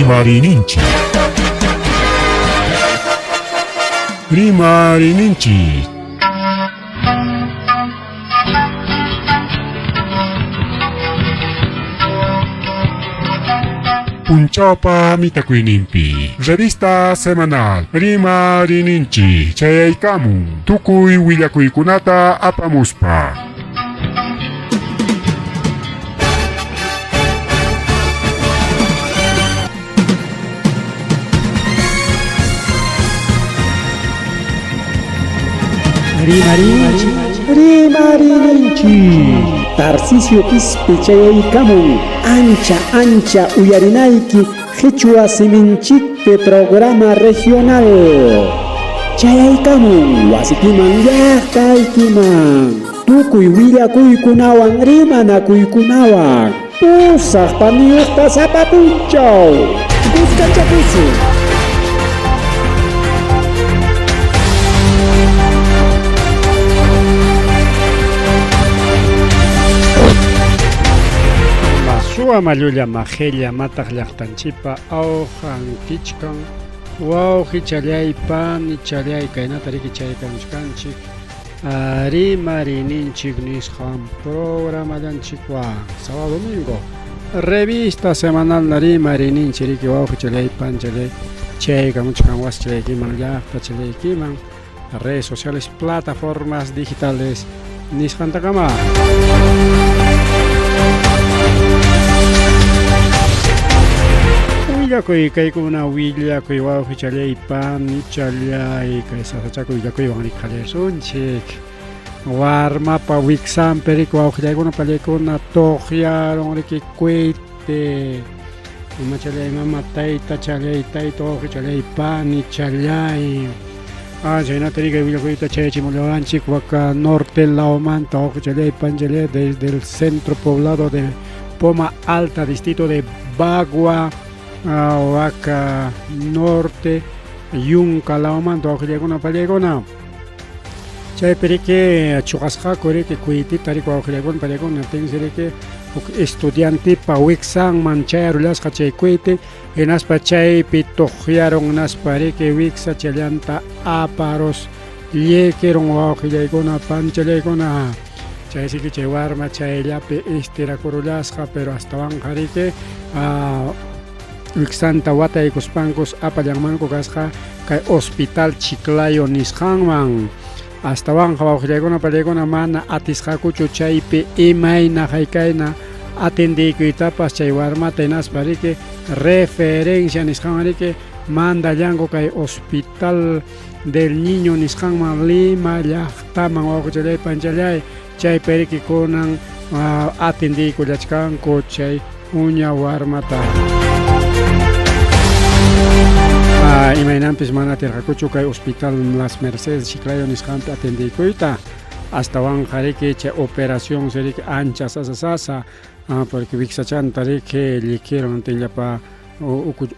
Rimarininchik. Rimarininchik. Punchawpa mitakuyninpi revista semanal Rimarininchik chayaykamun tukuy willakuykunata apamuspa. Rimarinchik, rimarinchik. Tarcisio Quispe chayaykamun ancha ancha uyarinayki Qichwa siminchikpi programa regional. Chayaykamun wasikiman llaqtaykiman. Tukuy willakuykunawan rimanakuykunawan. Pusaq paniyuqta sapa punchaw. Kuskachakusun. Suwa mallulla maqilla mataq llaqtanchikpa awqan kichkan wawqichalláy panichalláy kaynata riki chaykamuchkanchik rimarininchik nisqan programallanchikwan sábado domingo revista semanal rimarininchik riki wawqichalláy panichalláy chaykamuchkan wasichallaykiman llaqtachallaykiman redes sociales, plataformas digitales nisqantakama. Willakuy kaykuna willakuy wawqichalláy panichalláy kay sasachakuy willakuywan rikhallarsunchik warmapa wiksanpi riki wawqillaykuna pallaykuna tuqyarun riki kuite mamachalláy mama taytachalláy tayta wawqichalláy panichalláy Chaynata riki willakuyta chayachimullawanchik waka norte lawmanta wawqichalláy panichalláy desde el centro poblado de Poma Alta distrito de Bagua waka norte yunka lawmanta wawqillaykuna pallaykuna chaypi riki chuqasqaku riki kuytita riki wawqillaykuna pallaykuna niptinsi riki huk estudiantepa wiksanman chayarullasqa chay kuyti hinaspa chaypi tuqyarun hinaspa riki wiksa challanta aparus llikirun wawqillaykuna panchallaykuna chaysiki chay warma chayllapi istirakurullasqa pero astawanqa riki wiksanta wataykuspankus apallanmanku kasqa kay hospital Chiclayo nisqanman astawanqa wawqillaykuna pallaykuna mana atisqakuchu chaypi imayna haykayna atendiykuytapas chay warmata hinaspa riki referencia nisqanman riki mandallanku kay hospital del niño nisqanman Lima llaqtaman wawqichallay panchallay chaypi riki kunan atendiykullachkanku chay uña warmata. Imaynanpis mana atirqakuchu kay hospital Las Mercedes Chiclayo nisqanpi atendiykuyta astawanqa riki chay operación riki ancha sasa sasa porque wiksachanta riki llikirun llapa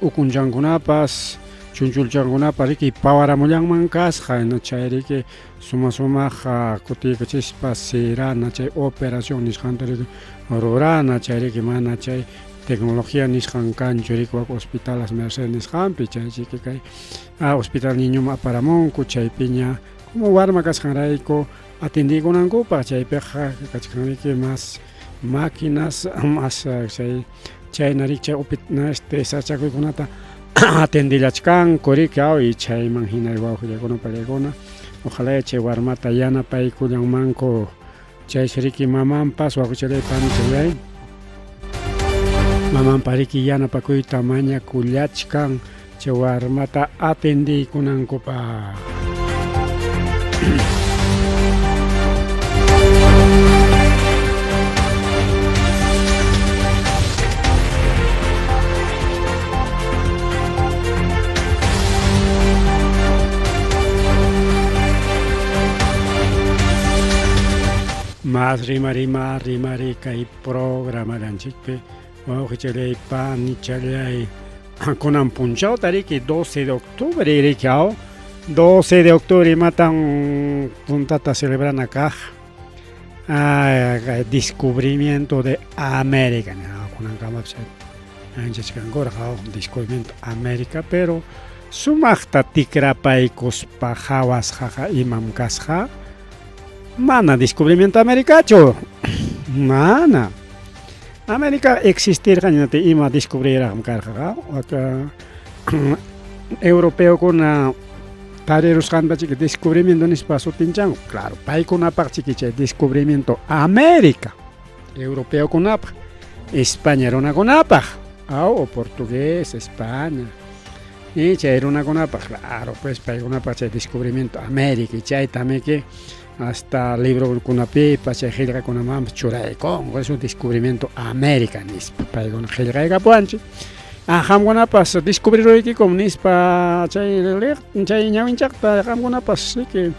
ukunchankunapas chunchulchankunapas riki pawaramullanman kasqa chay riki suma sumaq kutiykachispa sirana chay operación nisqanta riki rurana chay riki mana chay tecnología nisqan kanchu riki wak hospital Las Mercedes nisqanpi chay chiki kay hospital niñoman aparamunku chaypiña como warma kasqanrayku atendiykunankupaq chaypiqa kachkan riki mas máquinas mas chay chayna riki chay este sasachakuykunata atendillachkanku riki aw y chayman hina wawqillaykuna pallaykuna ojalá chay warmata yanapaykullanmanku chaysi riki mamanpas wawqichallay panichallay mamanpa riki yanapakuyta mañakullachkan chay warmata atendiykunankupaq. Mas rimari mas rimari kay programallanchikpi wawqichallay panichallay kunan punchawta riki 12 de octubre riki aw 12 de octubre imatan puntata celebrana kaq descubrimiento de América kunankamapas Ñawinchachkankurqa huk descubrimiento América, pero sumaqta tikrapaykuspa qhawasqaqa imam kasqa? Mana descubrimiento Américachu. Mana. América existirqa ñati ima descubriraqmi karqaqa. Waka europeokuna tarirusqanta chiki descubrimiento nispa sutinchanku. Claro, paykunapaq chiki chay descubrimiento América. Europeokunapaq, España runakunapaq, aw o portugués, España. Y chay runakunapaq, claro, pues paykunapaq chay descubrimiento América, y chaytamiki hasta librokunapipas chay qillqakunamanpas churaykunku, es un descubrimiento América nispa, paykuna qillqaykapuwanchik. Ah, qamkunapas descubriruykikum nispa chay chay ñawinchaqta qamkunapas riki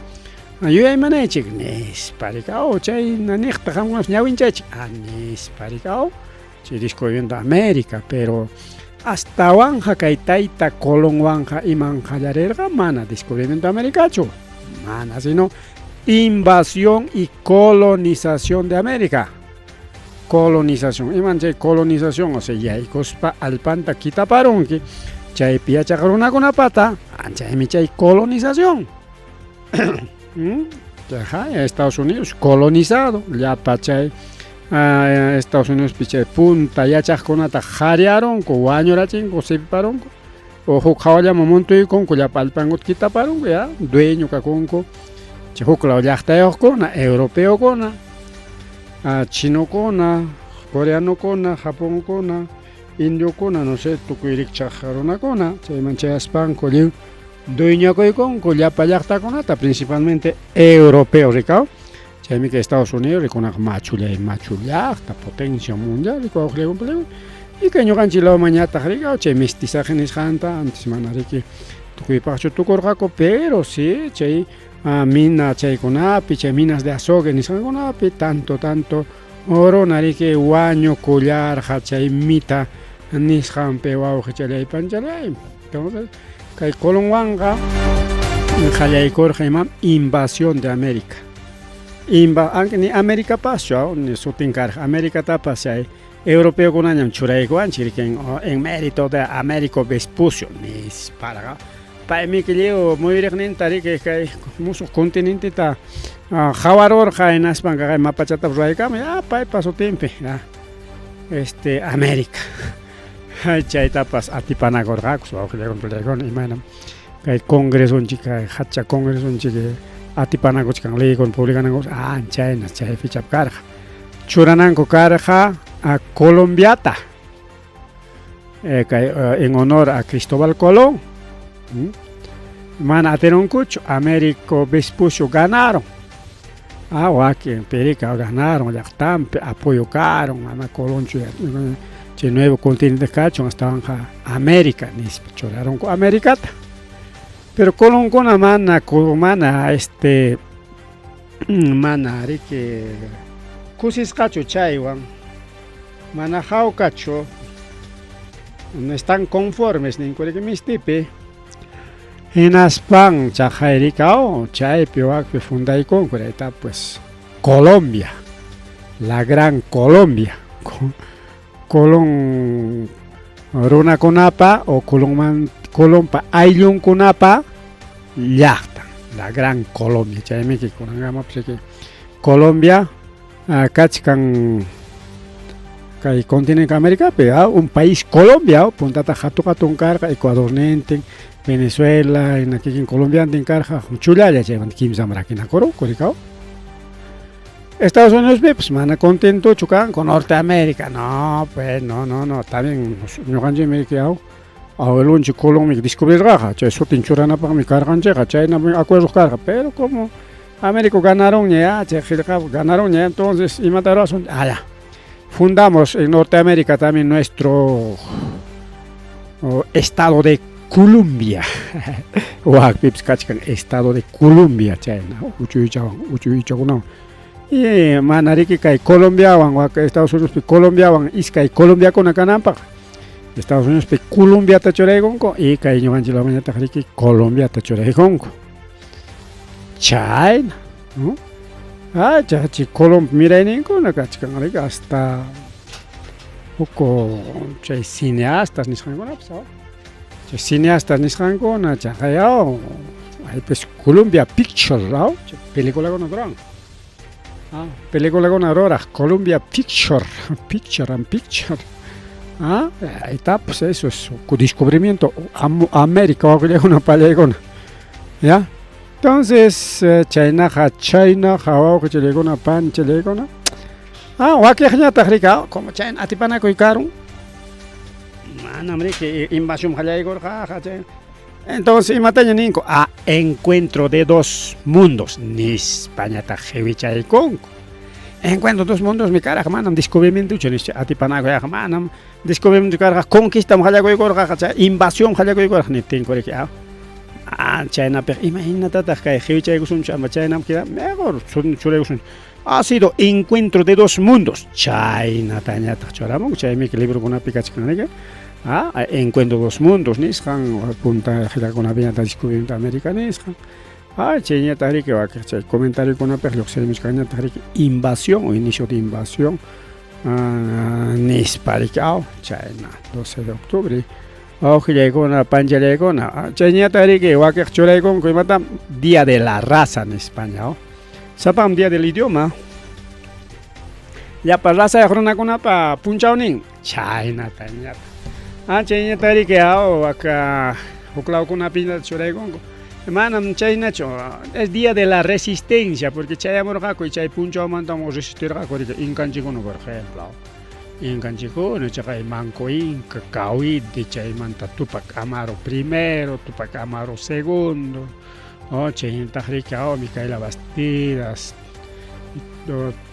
yuyaymanaychik nispa riki, aw chay niqta qamkunapas ñawinchaychik, ah nispa riki, aw chay descubrimiento América, pero astawanqa kay tayta Colonwanqa iman qallarirqa mana descubrimiento Américachu, mana, sino invasión y colonización de América. Colonización, iman chay colonización, o sea, yaykuspa allpanta kitaparunki, chaypi yachaq runakunapata, chaymi chay colonización. Ajá, Estados Unidos colonizado, llapa chay Estados Unidos chay punta yachaqkunata qhariyarunku, wañurachinku, sipiparunku, o huk hawallaman muntuykunku, llapa allpankuta kitaparunku, ya, dueño kakunku, chay huk law llaqtayuqkuna, europeokuna, chinokuna, coreanokuna, japonkuna, indiokuna, no sé, tukuy rikchaq runakuna, chayman chayaspanku lliw dueñakuykunku llapa llaqtakunata, principalmente europeo rikaw, chaymi kay Estados Unidos rikunaqa machullay machu llaqta, potencia mundial rikuwaq y kay ñuqanchik lawmanñataq rikaw chay mestizaje nisqanta antes mana riki tukuypaqchu tukurqaku, pero sí chay mina chaykunapi, chay minas de azogue nisqankunapi tanto tanto runa riki wañukullarqa chay mita nisqanpi wawqichalay panchalay. Entonces kay Colonwanqa qallaykurqa imam invasión de América. Ni Americapaschu ni sutin karqa, Americatapas chay europeokunañam churaykuwanchik riki en mérito de Américo Vespucio nisparqa. Paymi lliw muyuriqninta riki kay musuq continenteta qhawarurqa hinaspan kay mapachatapas ruraykamun ya paypa sutinpi ya este América. Chaytapas atipanakurqaku wawqillaykuna imaynam kay congresonchik kay hacha congresonchik atipanakuchkan leykuna publicananku chayna chay fechapi karqa. Churananku karqa a Colombiata kay en honor a Cristóbal Colón. Mana atirunkuchu, Américo Vespucio ganaron. Wakin Perica ganaron llaqtanpi, apoyo karon, mana Colonchu chay nuevo continente kachun astawanqa América nispa churarunku Americata. Pero Colonkuna mana mana este mana riki kusisqachu chaywan, mana hawkachu, no están conformes ninku riki mistipi. Hinaspan chaqayrikaw chaypi wakpi fundaykunku rayta pues Colombia, la gran Colombia. Colón runakunapa o Colonman Colonpa ayllunkunapa llaqtan, la gran Colombia. Chaymi kunankamapas riki Colombia kachkan kay continente Americapi, un país Colombia, puntata hatu hatun karqa Ecuadornintin, Venezuela, hina kikin Colombiantin karqa chullalla chaymanta kimsaman rakinakurunku rikaw. Estados Unidos pues mana contentochu kanku Norteamérica, no pues no no no, también ñuqanchikmi riki aw abuelonchik Colonmi descubrirqaqa, chay sutin churanapaqmi karqanchikqa, chaynami acuerdo karqa, pero como Américo ganaronña ya, chay qillqa ganaronña, entonces imata ruwasun, ya. Fundamos en Norteamérica también nuestro estado de Colombia. Wakpipas kachkan estado de Colombia chayna uchuychawan uchuychakunawan. Y mana riki kay Colombiawan wak Estados Unidospi Colombiawan iskay Colombiakuna kananpaq Estados Unidospi Colombiata churaykunku y kay ñuqanchik lawmanñataq riki Colombiata churaykunku. Chayna, ¿no? Chay Colompa mirayninkuna kachkan riki hasta Huk chay cineastas nisqankunapas, chay cineastas nisqankuna chaqayaw aypis Columbia Pictures, aw, chay peliculakuna ruran. Ah, peliculakuna ruraq Columbia Picture, Picture and Picture. Ah, ahí está, pues eso es descubrimiento América, wawqillakuna pallaykuna. ¿Ya? Entonces, chaynaqa chaynaqa wawqichallaykuna panchallaykuna. Ah, wakiqñataq rika, como chayna atipanakuy karun. Manam riki invasión qallaykurqa, chay. Entonces, imataña ninku? Ah, encuentro de dos mundos, nispañataq qiwichaykunku. Encuentro dos mundos mi karaq manam descubrimientochu nispa atipanakuyqa manam descubrimiento karqa conquistam qallakuykurqa chay invasión qallakuykurqa niptinku riki ah, ah chaynapiq imaynatataq kay qiwichaykusunchik ama chaynam queda mejor churaykusunchik ha sido encuentro de dos mundos chaynatañataq churamunku chaymi librokunapi kachkan riki ah encuentro de dos mundos nisqan punta qillqakunapiñataq descubrimiento América nisqan. Ah, chayñataq riki wakiq chay comentariokunapiq lluqsirimuchkanñataq riki invasión o inicio de invasión nispa riki aw chayna 12 de octubre wawqillaykuna panchallaykuna chayñataq riki wakiq churaykunku imata día de la raza nispaña aw sapam día del idioma llapa razayuq runakunapa punchawnin chaynatañataq ah chayñataq riki aw waka huklawkunapiñataq churaykunku. Manam chaynachu, es día de la resistencia, porque chayamurqaku y chay punchawmantam resistirqaku riki inkanchikkuna, por ejemplo. Inkanchikkuna chaqay Manco Inca, Cahuide, chaymanta Tupac Amaru primero, Tupac Amaru segundo, oh, chaynataq riki oh, Micaela Bastidas,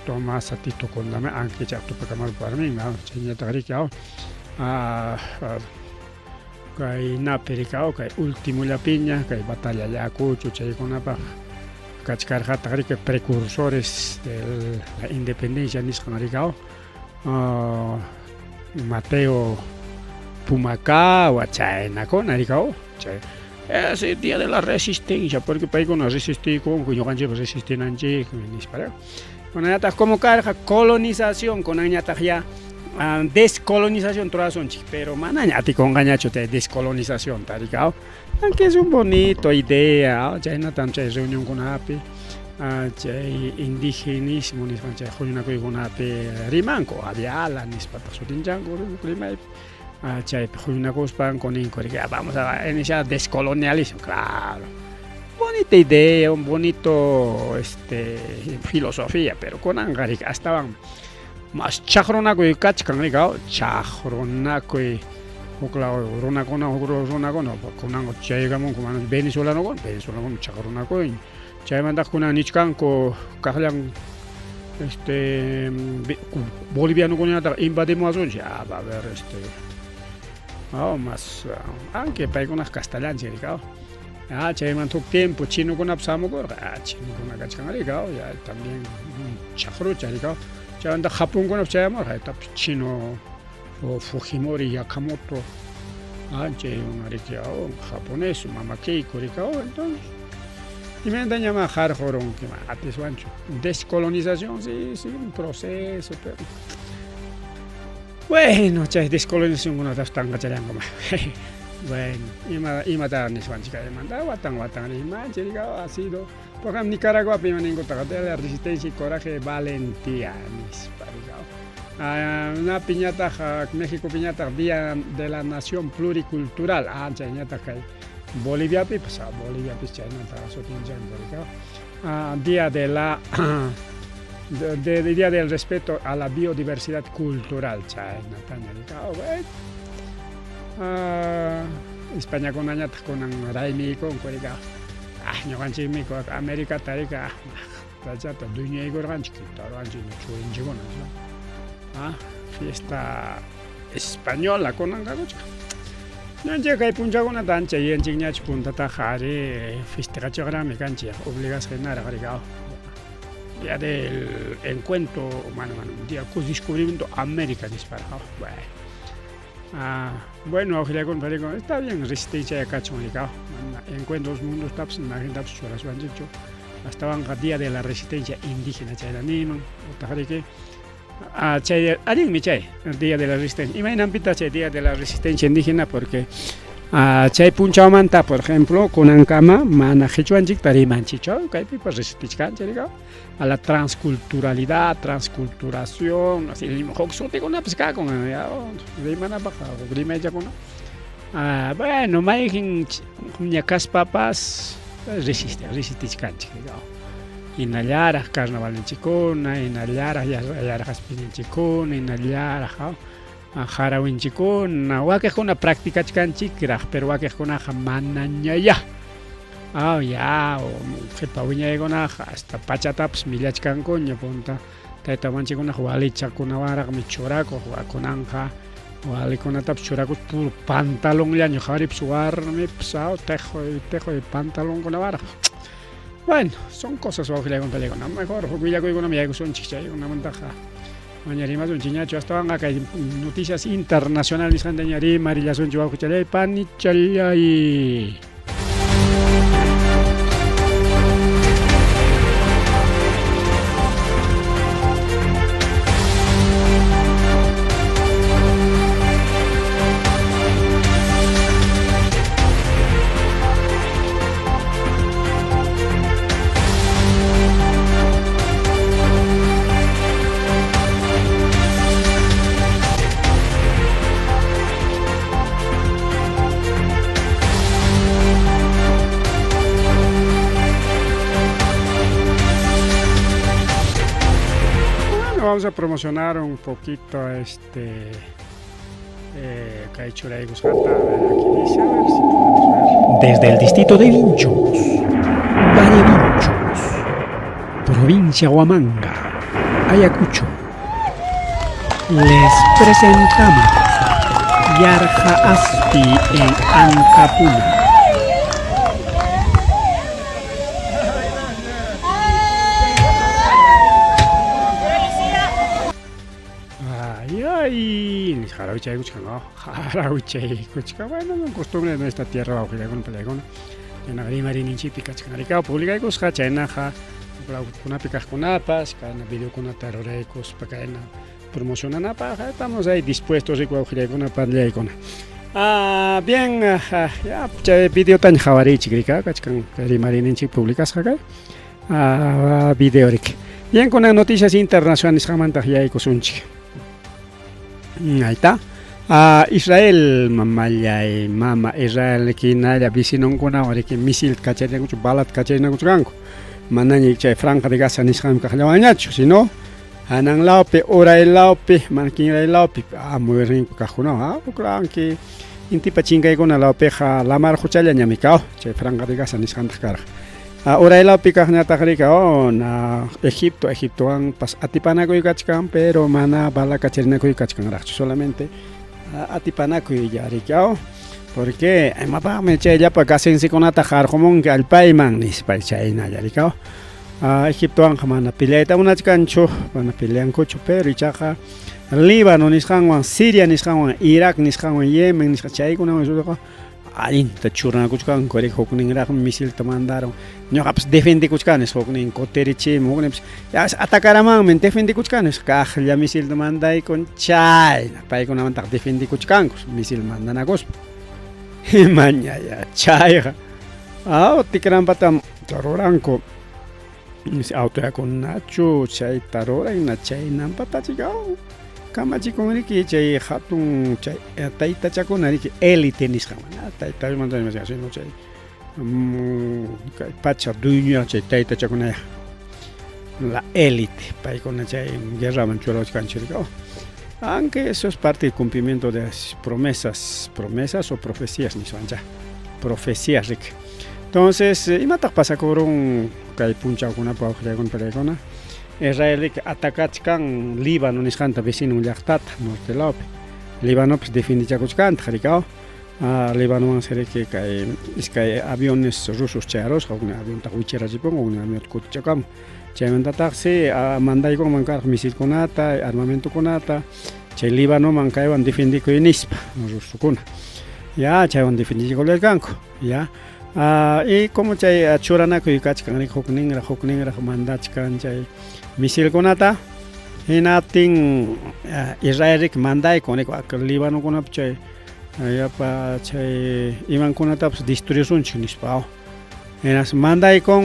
Tomasa Tito Condame, aunque Tupac Amaru warminmi, chaynataq riki oh, ah, kay napi rikaw kay ultimollapiña kay batalla Ayacucho chaykunapaq kachkarqataq riki precursores de la independencia nisqan rikaw Mateo Pumacahua chaynakuna rikaw chay ese día de la resistencia porque paykuna resistiykunku ñuqanchikpas resistinanchikmi nispa kunanñataq como karqa colonización kunanñataq ya descolonización rurasunchik pero manaña atikunqañachu chay descolonizacionta rikaw aunque es un bonito idea chaynatam chay reunionkunapi chay indigenismo nisqan chay huñunakuykunapi rimanku aviala nispataq sutinchanku rimaypi chaypi huñunakuspanku ninku riki vamos a iniciar descolonialismo claro bonita idea un bonito este filosofía pero kunanqa riki astawan mas chaqrunakuy kachkan rikaw chaqrunakuy huklaw runakuna huk runakuna kunanqa chaykamunku mana venezolanokuna venezolanokuna chaqrunakuy chaymantaq kunan nichkanku kaqllan este bolivianokunataq invadimuwasunchik ah va a ver este oh, mas aunque paykunaq kastallanchik rikaw ah chaymanta huk tiempo chinokunapas hamukurqa ah chinokuna kachkan rikaw ya también chaqrucha rikaw chaymanta japonkunapas chayamurqa tapas chino Fujimori Yakamoto ah chay riki japonés mama Keiko rikaw entonces imaynatañamá qarqurunki atiswanchu descolonización sí sí un proceso pero bueno chay descolonizacionkunatapas tanqachallanku bueno ima imata niswanchik kaymanta watan watan rimanchik rikaw ha sido por ejemplo Nicaraguapi ima ninkutaq de la resistencia y coraje valentía nispa rikaw napiñataq Mexicopiñataq día de la nación pluricultural ah chayñataq kay Boliviapipas Boliviapis chaynata sutinchanku rikaw día de la de día del respeto a la biodiversidad cultural chaynataña rikaw bueno Españakunañataq kunan raymiykunku rikaw ah ñuqanchikmi Americata rika tachata dueñaykurqanchik quitarwanchik churinchikkuna ah fiesta española kunanqa kuchka ñanchik kay punchakunata ancha yuyanchikñachu puntataqa ari festejachiqraqmi kanchik obligasqa hinaraq rikaw día del encuentro mana mana día descubrimiento América nisparaq bueno ah bueno wawqillakuna panikuna está bien resistencia kachun rikaw encuentro dos mundos tapas imagintapas churaswanchikchu astawanqa día de la resistencia indígena chayta niman utaq riki. Ah, chay allinmi chay Día de la Resistencia. Imaynanpitaq chay Día de la Resistencia Indígena? Porque ah, chay punchawmanta, por ejemplo, kunankama mana qichwanchikta rimanchikchu, kaypipas resistichkanchik, rika? A la transculturalidad, transculturación, así, huk sutikunapas kakun, rimanapaq rimaychakuna. Ah, bueno, mayqin ñakaspapas resiste, resistichkanchik, rika? Hinallaraq carnavalninchikkuna, hinallaraq yarqaspinninchikkuna, hinallaraq harawinchikkuna, wakiqkuna practicachkanchikraq, pero wakiqkunaqa manañayá. Ah, ya, qhipa wiñaykunaqa hasta pachatapas millachkankuña punta tayta mamanchikkunaqa walichakunawanraqmi churakuq, kunanqa walikunatapas churakus puro pantalonllaña qharipas warmipas tejoy tejoy pantalonkunawanraq. Bueno, son cosas wawqillaykuna pallaykuna. Mejor huk willakuykunaman yaykusunchik chaykunamantaqa maña rimasunchikñachu astawanqa kay noticias internacional nisqantaña rimarillasunchik wawqichallay panichallay. Bueno, vamos a promocionar un poquito este kay churaykusqanta, a ver, aquí dice, a ver si podemos ver. Desde el distrito de Vinchos, Valle Vinchos, provincia Huamanga, Ayacucho, les presentamos Yarja Aspi en Ancapuna. Ay, ay, harawichaykuchkan, ¿no? Harawichaykuchkan. Bueno, no costumbre de nuestra tierra, wawqillaykuna, pallaykuna. Chaynaqa rimariyninchikpi kachkan rikaw publicaykusqa, chaynaqa kunapi kaqkunapas, kayna videokunata ruraykuspa, kayna promocionanapaq, estamos ahí dispuestos, riku wawqillaykuna, pallaykuna. Ah, bien, ya, chay videotaña qhawariychik, rikaw kachkan rimariyninchik publicasqa kay. Ah, video riki. Bien, con las noticias internacionales nisqamantaq yaykusunchik. Ahí está. Ah, Israel, mamallay, mama Israel kinalla vecinonkunawan riki misil kacharinakuchu, balat kacharinakuchkanku. Manaña chay franja de Gaza nisqanmi kaqllawanñachu, sino hanan lawpi, uray lawpi, mana kinray lawpi, muyurinku kaqkunawan, ukranki intipa chinkaykuna lawpiqa lamar quchallañami kaw, chay franja de Gaza nisqantaq karqa. Uray lawpi kaqñataq rika, oh, na Egipto, Egiptowanpas atipanakuy kachkan, pero mana bala kacharinakuy kachkanraqchu, solamente atipanakuy ya rika, oh, porque imapaqmi chay llapa gasensikunata qarqumunki allpayman nispa chaynalla rika, oh. Egiptowanqa mana peleayta munachkanchu, mana peleankuchu, pero ichaqa Líbano nisqanwan, Siria nisqanwan, Irak nisqanwan, Yemen nisqan chaykunawan sutaqa allinta churanakuchkanku, riki hukninraqmi misilta mandaron, ñuqapas defendikuchkani, huknin kutirichimun, hukninpas ya atacaramanmi defendikuchkani, kaqlla misilta mandaykun, chayna paykunamantaq defendikuchkanku misil mandanakuspa. Mañaya chayqa, tikrampatam ruranku, autoyakunachu chayta ruran, chaynampatachika kamachikun riki chay hatun chay taytachakuna riki élite nisqan, mana taytamanta rimasqa sino chay kay pacha dueño chay taytachakunaya la élite paykuna chay guerraman churachkanchik riki, aunque eso es parte del cumplimiento de las promesas, promesas o profecías niswancha, profecías riki. Entonces, imataq pasakurun kay punchawkunapa wawqillaykuna pallaykuna? Israel riki atacachkan Líbano nisqanta vecino llaqtata norte lawpi. Líbanopas defendichakuchkantaq riki, Líbanowansi riki kay iskay aviones rusos chayarusqa, huknin aviontaq wichirachipunqa, huknin avionta kutichakamun. Chaymantataqsi mandaykunman karqa misilkunata, armamentokunata, chay Líbanoman kaywan defendikuy nispa rusukuna. Ya chaywan defendichikullarkanku, ya. Y como chay churanakuy kachkan riki hukninraq hukninraq mandachkan chay misilkunata, Hinaptin Israel riki mandaykun riki Libanokunapi chay yapa chay imankunatapas destruisunchik nispa. Hinaspa mandaykun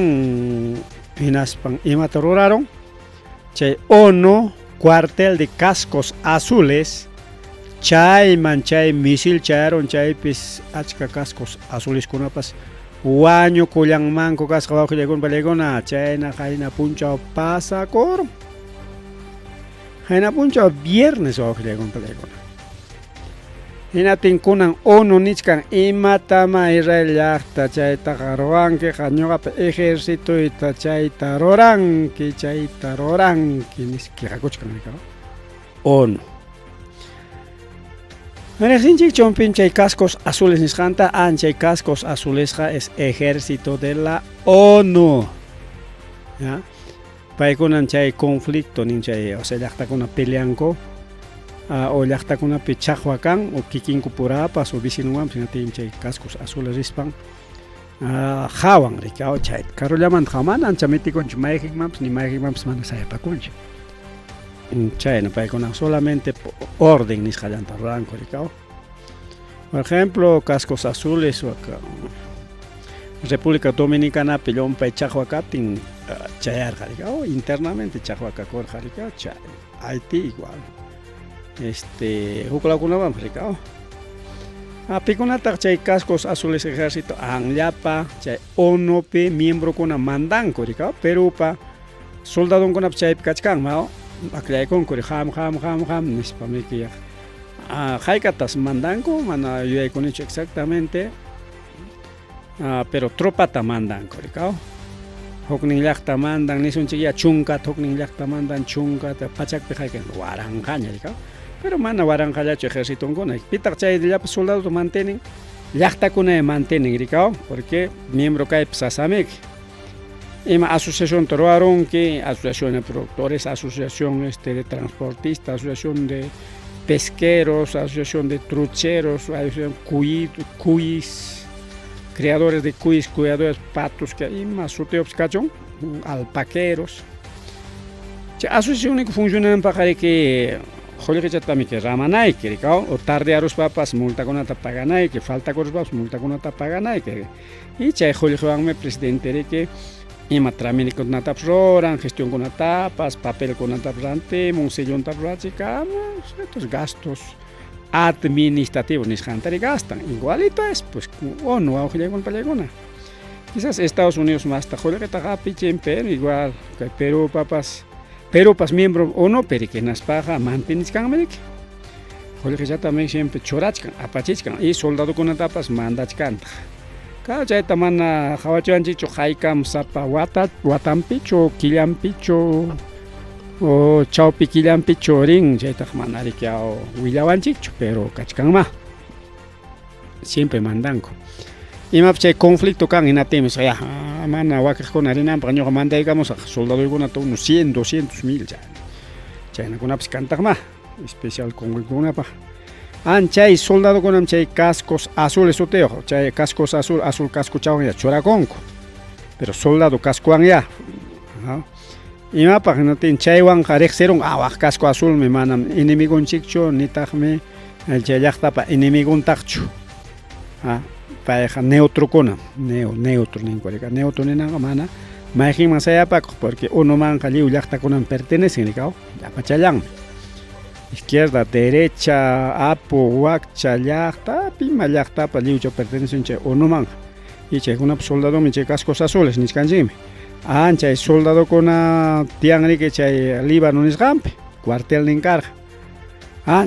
hinaspan imata rurarun chay ONU cuartel de cascos azules chayman chay misil chayarun chaypis achka cascos azuleskunapas wañukullanmanku kasqa wawqillaykuna pallaykuna chayna qayna punchaw pasakurun. Qayna punchaw viernes wawqillaykuna pallaykuna. Hinaptin kunan ONU nichkan imatama Israel llaqta chaytaqa ruwankiqa ñuqapa ejercitoyta chayta ruranki chayta ruranki nispa quejakuchkan ONU. Riqsinchik chumpin chay cascos azules nisqanta an chay cascos azulesqa es ejército de la ONU. ¿Ya? Paykunan chay conflicto nin chay o sea llaqtakuna peleanku o llaqtakunapi chaqwa kan o kikinku purapas o vecinuwanpas hinaptin chay cascos azules rispan hawan riki chay karullamanta mana ancha mitikunchu mayqinmanpas ni mayqinmanpas mana sayapakunchu. Chayna paykuna solamente orden nisqallanta ruranku riki. Por ejemplo, cascos azules República Dominicanapi llumpay chaqwa kaptin chayarqa riki internamente chaqwa kakurqa riki chay Haití igual. Este huklawkunawanpas riki. Pikunataq chay cascos azules ejército anllapa chay ONUpi miembrokuna mandanku riki Perupa soldadonkunapas chaypi kachkanman akllaykunku ham ham ham ham nispa miki haykatas mandanku mana yuyaykunichu exactamente pero tropata mandanku riki huknin llaqta mandan nisunchik ya chunkata huknin llaqta mandan chunkata pachakpi hayka waranqaña riki pero mana waranqallachu ejercitonkuna pitaq chay llapa soldadota mantienen llaqtakuna mantienen riki porque miembro kaypi sasamiki ima asociación ruwarunki asociación de productores asociación de transportistas asociación de pesqueros asociación de trucheros asociación cuyis criadores de cuyis cuidadores patos que ima sutiyupas kachun alpaqueros chay asociación funcionanpaq riki qullqichatami ramanayki riki o tardearuspapas multakunata paganayki faltakuruspapas multakunata paganayki y chay qullqiwanmi presidente riki ima trámitekunatapas ruran gestionkunatapas papelkunatapas rantimun sellontapas rurachikamun estos gastos administrativos nisqanta gastan igualito es pues ONU wawqillaykuna pallaykuna quizás Estados Unidos masta qullqitaqa apichin pero igual kay Perupapas Perupas miembro ONU pero hinaspaqa mantenichkanmi riki qullqichatami siempre churachkan apachichkan y soldadokunatapas mandachkantaq ka chayta mana qawachiwanchikchu haykam sapa wata watanpichu killanpichu o chawpi killanpichu rin chaytaqa mana riki willawanchikchu pero kachkanma siempre mandanku imapas chay conflicto kan hinaptinmi ya mana wakiqkuna rinanpaq ñuqa mandaykamusaq soldaduykunata unos 100 200 mil chaynakunapas kantaqma especial kunapaq an chay soldadokunam chay cascos azules sutiyuq chay cascos azul azul cascochawan ya churakunku pero soldado cascowan ya imapaq hinaptin chaywanqa riqsirun wak casco azulmi manam enemigonchikchu nitaqmi chay llaqtapa enemigontaqchu payqa neutrokuna neutro ninku riki neutro ninanqa mana mayqinman sayapakuq porque ONUmanqa lliw llaqtakunaman pertenecen riki llapachallanmi izquierda derecha apu wakcha llaqta pima llaqtapa lliwcha pertenecen chay ONUmanqa y chaykunapa soldadomi chay cascos azules nichkanchikmi an chay soldadokuna tiyan riki chay Líbano nisqanpi cuartelnin karqa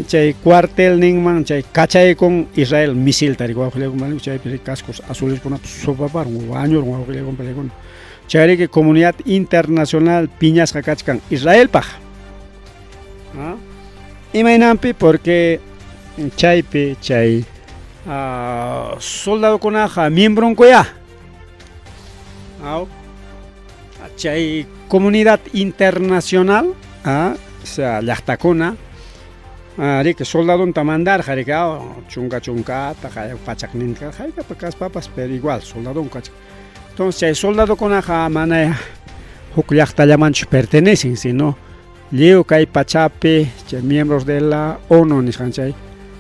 chay cuartelninman chay kachaykun Israel misilta riki wawqillaykuna chaypi cascos azuleskunapas supaparun wañurun wawqillaykuna pallaykuna chayriki comunidad internacional piñasqa kachkan Israelpaq imaynanpi porque chaypi chay soldadokunaqa miembronkuya chay comunidad internacional o sea llaqtakuna riki soldadonta mandarqa riki chunka chunkata pachakninta haykapa kaspapas pero igual soldadon kachkan entonces chay soldadokunaqa mana huk llaqtallamanchu pertenecen sino Lliw kay pachapi chay miembros de la ONU nisqan chay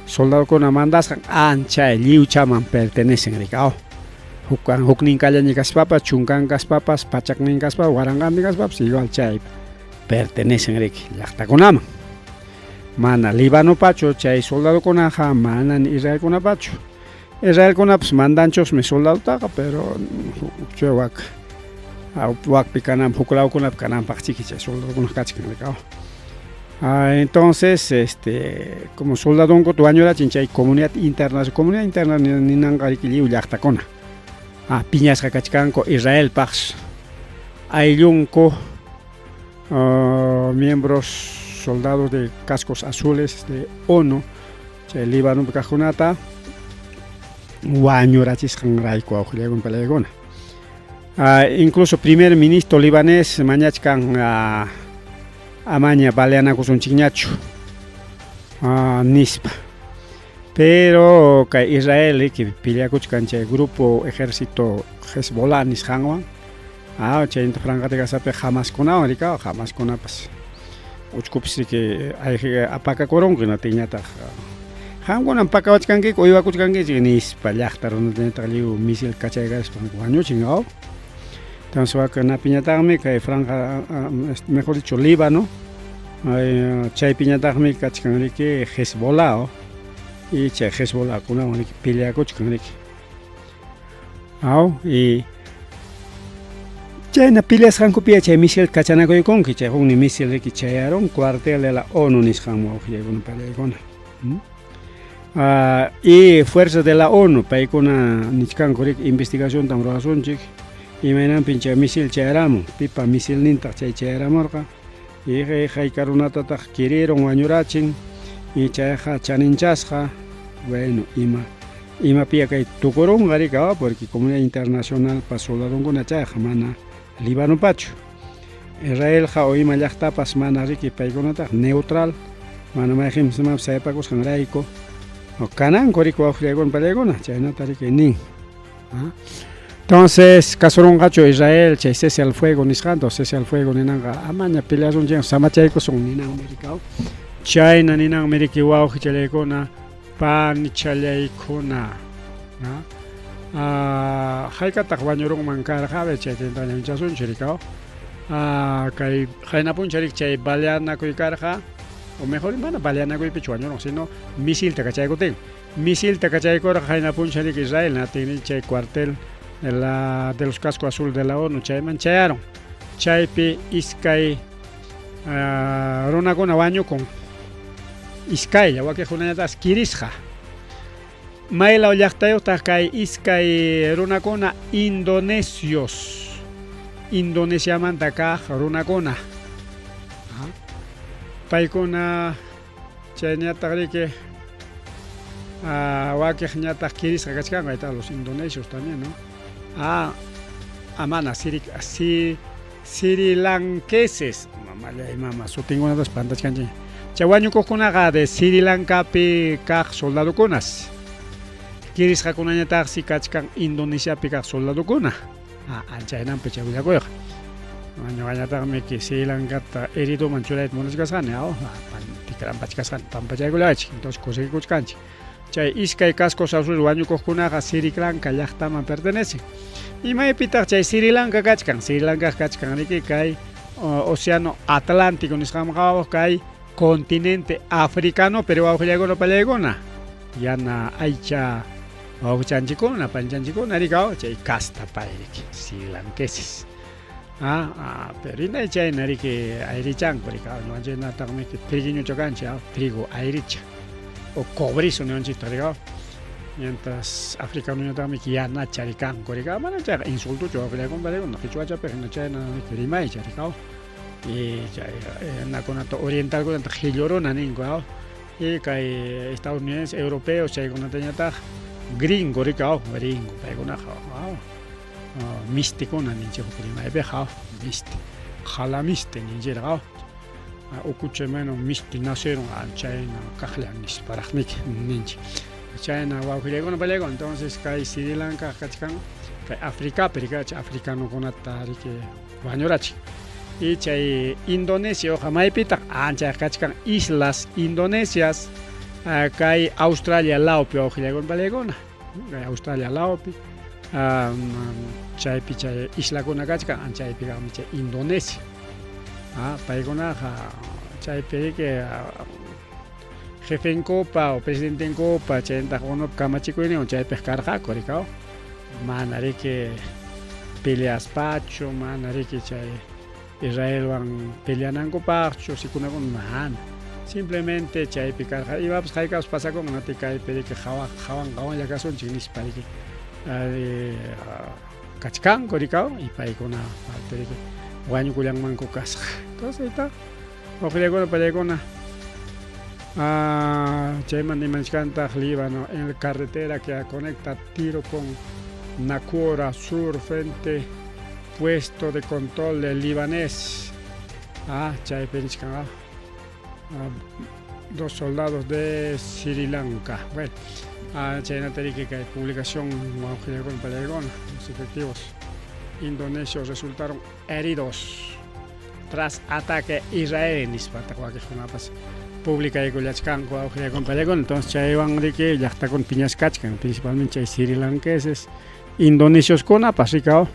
soldadokuna mandasqan ancha lliwchaman pertenecen rikaw. Hukkan huknin kallaña kaspapas, chunkan kaspapas, pachaknin kaspapas, waranqantin kaspapas igual chay pertenecen riki llaqtakunaman. Mana Libanopachu chay soldadokunaqa mana ni Israelkunapachu. Israelkunapas mandanchusmi soldadotaqa, pero chay wak wakpi kananpaq huk lawkunapi kananpaq chiki chay soldadokuna kachkan rikaw. Entonces, este, como soldadonkuta wañurachin chay comunidad internacional, comunidad internacional ninanqa riki lliw llaqtakuna. Piñasqa kachkanku Israelpaq ayllunku miembros soldados de cascos azules de ONU chay Líbanopi kaqkunata wañurachisqanrayku wawqillaykuna palaykuna. Incluso primer ministro libanés mañachkan amaña baleanakusunchikñachu nispa. Pero kay Israel riki peleakuchkan chay grupo ejército Hezbollah nisqanwan chayta Franja de Gazapi Hamaskunawan rikaw Hamaskunapas uchkupis riki apakakurunku hinaptinñataq qamkunam pakawachkankiku uywakuchkankichik nispa llaqta runakunataq lliw misil kachaykarispa wañuchin aw. Entonces waknapiñataqmi kay franja, mejor dicho, Líbano, chaypiñataqmi kachkan riki Hezbollah y chay Hezbollahkunawan riki peleakuchkan riki. Aw y chayna peleasqankupi chay misil kachanakuykunki chay huknin misil riki chayarun cuartel de la ONU nisqanman wawqillaykuna palaykuna. Y fuerzas de la ONU paykuna nichkanku riki investigaciontam ruwasunchik imaynanpin chay misil chayaramun pipa misilnintaq chay chayaramurqa y hayka runatataq kirirun wañurachin y chayqa chaninchasqa bueno ima imapiya kay tukurunqa riki porque comunidad internacionalpa soldadonkuna chayqa mana Libanopachu. Israelqa o ima llaqtapas mana riki paykunataq neutral mana mayqinpas imapas sayapakusqanrayku kananku riki wawqillaykuna palaykuna chaynata riki nin. Entonces kasurunqachu Israel chay cese al fuego nisqanta cese al fuego ninanqa amaña peleasunchik samachaykusun ninanmi rikaw. Chayna ninanmi riki wawqichallaykuna panichallaykuna. Haykataq wañurunman karqa a ver chayta ñawinchasunchik rikaw. Kay qayna puncha riki chay baleanakuy karqa o mejor mana baleanakuypichu wañurun sino misilta kachaykutin. Misilta kachaykurqa qayna puncha riki Israel natin chay cuartel de la de los cascos azul de la ONU chayman chayaron. Chaypi iskay runakuna wañukun. Iskaylla wakiqkunañataqsi kirisqa. Maylaw llaqtayuqtaq kay iskay runakuna indonesios. Indonesiamanta kaq runakuna. Paykuna chayñataq riki wakiqñataq kirisqa kachkanku ahí los indonesios también, ¿no? Amana srilankeses mamallay mama sutinkunatas pantachkanchik. Chay wañukuqkunaqa de Sri Lankapi kaq soldadokunas. Kirisqakunañataqsi kachkan Indonesiapi kaq soldadokuna. Anchaynanpi chay willakuyqa. Ñuqañataqmi Sri Lankata heridoman churayta munachkasqani tikrampachkasqani pampachaykullawachik entonces kusikuchkanchik. Chay iskay cascos azules wañukuqkunaqa Sri Lanka llaqtaman pertenecen. Imaypitaq chay Sri Lanka kachkan? Sri Lanka kachkan riki kay Océano Atlántico nisqanman qhawaq kay continente africano pero wawqillaykuna pallaykuna yana aycha wawqichanchikkuna panchanchikkuna rikaw chay casta pay riki srilankeses. Pero inay chayna riki ayrichanku rikaw ñuqanchiknataqmi triguiñucha kanchik trigo ayricha o cobrizo niwanchiktaq rikaw mientras africanoñataqmi yanacha rikanku rikaw mana chayqa insultochu wawqillaykuna pallaykuna qichwachapiqa hina chayna rimaycha rikaw y chay nakunata orientalkunata qhilluruna ninku y kay estadounidenses europeos chaykunatañataq gringo rikaw gringo paykunaqa mistikuna ninchik huk rimaypiqa misti qalamiste ninchikqa ukucha imayna misti naceron chayna kaqlla nisparaqmiki ninchik chayna wawqillaykuna pallaykuna entonces kay Sri Lanka kachkan kay Africapi rikachi africanokunata riki wañurachin. Y chay Indonesia uqa maypitaq ancha kachkan islas Indonesias kay Australia lawpi wawqillaykuna palaykuna kay Australia lawpi chaypi chay islakuna kachkan anchaypi kaqmi chay Indonesia paykunaqa chaypi riki jefenkupa o presidentenkupa chaynataq unupa kamachikuyninwan chaypiq karqaku rikaw mana riki peleaspachu mana riki chay Israelwan peleanankupaqchu sikunakuna mana simplemente chaypi karqa imapas haykapas pasakunqa nati kaypi riki qawan qawan qawanlla kasunchik nispa riki kachkanku rikaw y paykuna parte riki wañukullanmanku kasqa entonces ahí está Wawqillaykuna pallaykuna chaymanta imanchkantaq Líbano en la carretera que conecta Tiro con Nacura Sur frente puesto de control del libanés. Chaypi nichkan dos soldados de Sri Lanka. Bueno, chaynata riki kay publicación wawqillaykuna pallaykuna los efectivos indonesios resultaron heridos tras ataque Israel nispataq wakiqkunapas publicaykullachkanku wawqillaykuna pallaykuna. Entonces chaywan riki llaqtakuna piñaskachkan principalmente chay srilankeses indonesioskunapas rikaw.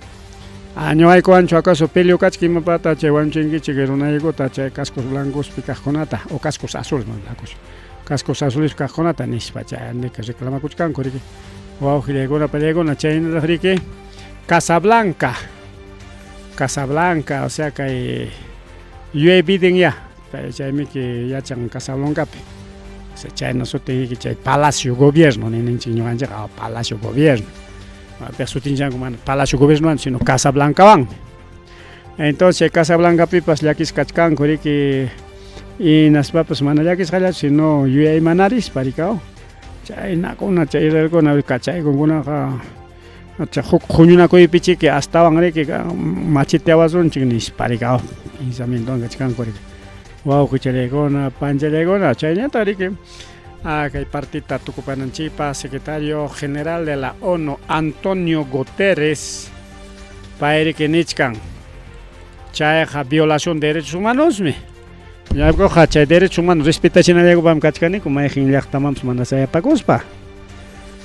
Ñuqaykuwanchu acaso peleo kachka imapata chay wañuchinkichik runaykuta chay cascos blancospi kaqkunata o cascos azules mana blancos cascos azules kaqkunata nispa chay andika reclamakuchkanku riki wawqillaykuna pallaykuna chaynataq riki Casablanca Casablanca o sea kay yuyay Biden ya chaymiki yachan Casablancapi o sea chayna sutin chay palacio gobierno ninchik ñuqanchikqa palacio gobierno piq sutinchanku mana palacio gobiernowan sino Casablancawanmi entonces chay Casablancapipas llakisqa kachkanku riki hinaspapas mana llakisqallachu sino yuyaymanarispa rikaw chaynakuna chay israelkuna kachaykunkunaqa huk huñunakuypichiki astawan riki macheteawasunchik nispa rikaw pensamientowan kachkanku riki wawqichallaykuna panchallaykuna chayñataq riki kay partita tukupananchikpaq secretario general de la ONU Antonio Guterres pay riki nichkan chayqa violación de derechos humanosmi ñuqaykuqa chay derechos humanos respetachinallaykupaqmi kachkaniku mayqin llaqtamanpas mana sayapakuspa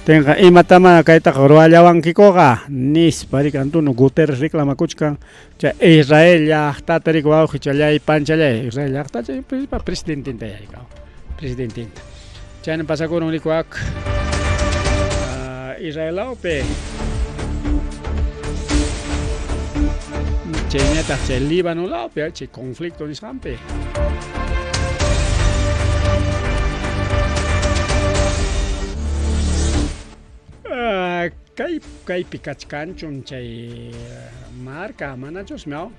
tinqa imatama kaytaqa ruwallawankikuqa nispa riki Antonio Guterres reclamakuchkan chay Israel llaqtata riki wawqichallay panchallay Israel llaqta chay presidententa yarikaw presidententa chayna pasakurun rikuak Israel lawpi chayñataq chay Líbano lawpi chay conflicto nisqanpi. Kay kaypi kachkanchum chay marca manachusmi aw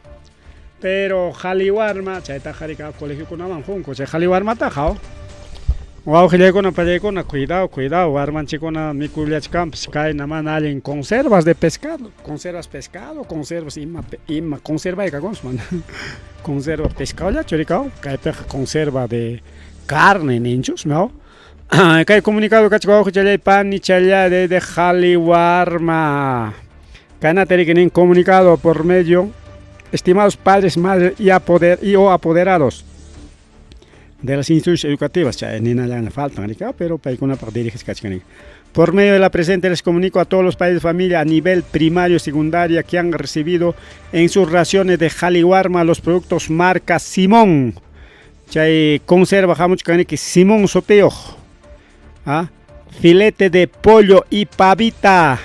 pero qhali warma chaytaqa riki colegiokunaman qunku chay qhali warmataqa aw wawqillaykuna pallaykuna cuidado cuidado warmanchikkuna mikullachkanpas kayna mana allin conservas de pescado conservas pescado conservas ima ima conservayqa kanpas mana conserva pescadollachu riki aw kaypiqa conserva de carne ninchusmi aw kay comunicado kachka wawqichallay panichallay de qhali warma kaynata riki nin comunicado por medio estimados padres madres y apoder y o apoderados de las instituciones educativas chay ninallana faltan riki pero paykunapaq dirigisqa kachkan por medio de la presente les comunico a todos los padres de familia a nivel primario y secundaria que han recibido en sus raciones de Jaliwarma los productos marca Simón chay conserva hamuchkaniki Simón sutiyuq filete de pollo y pavita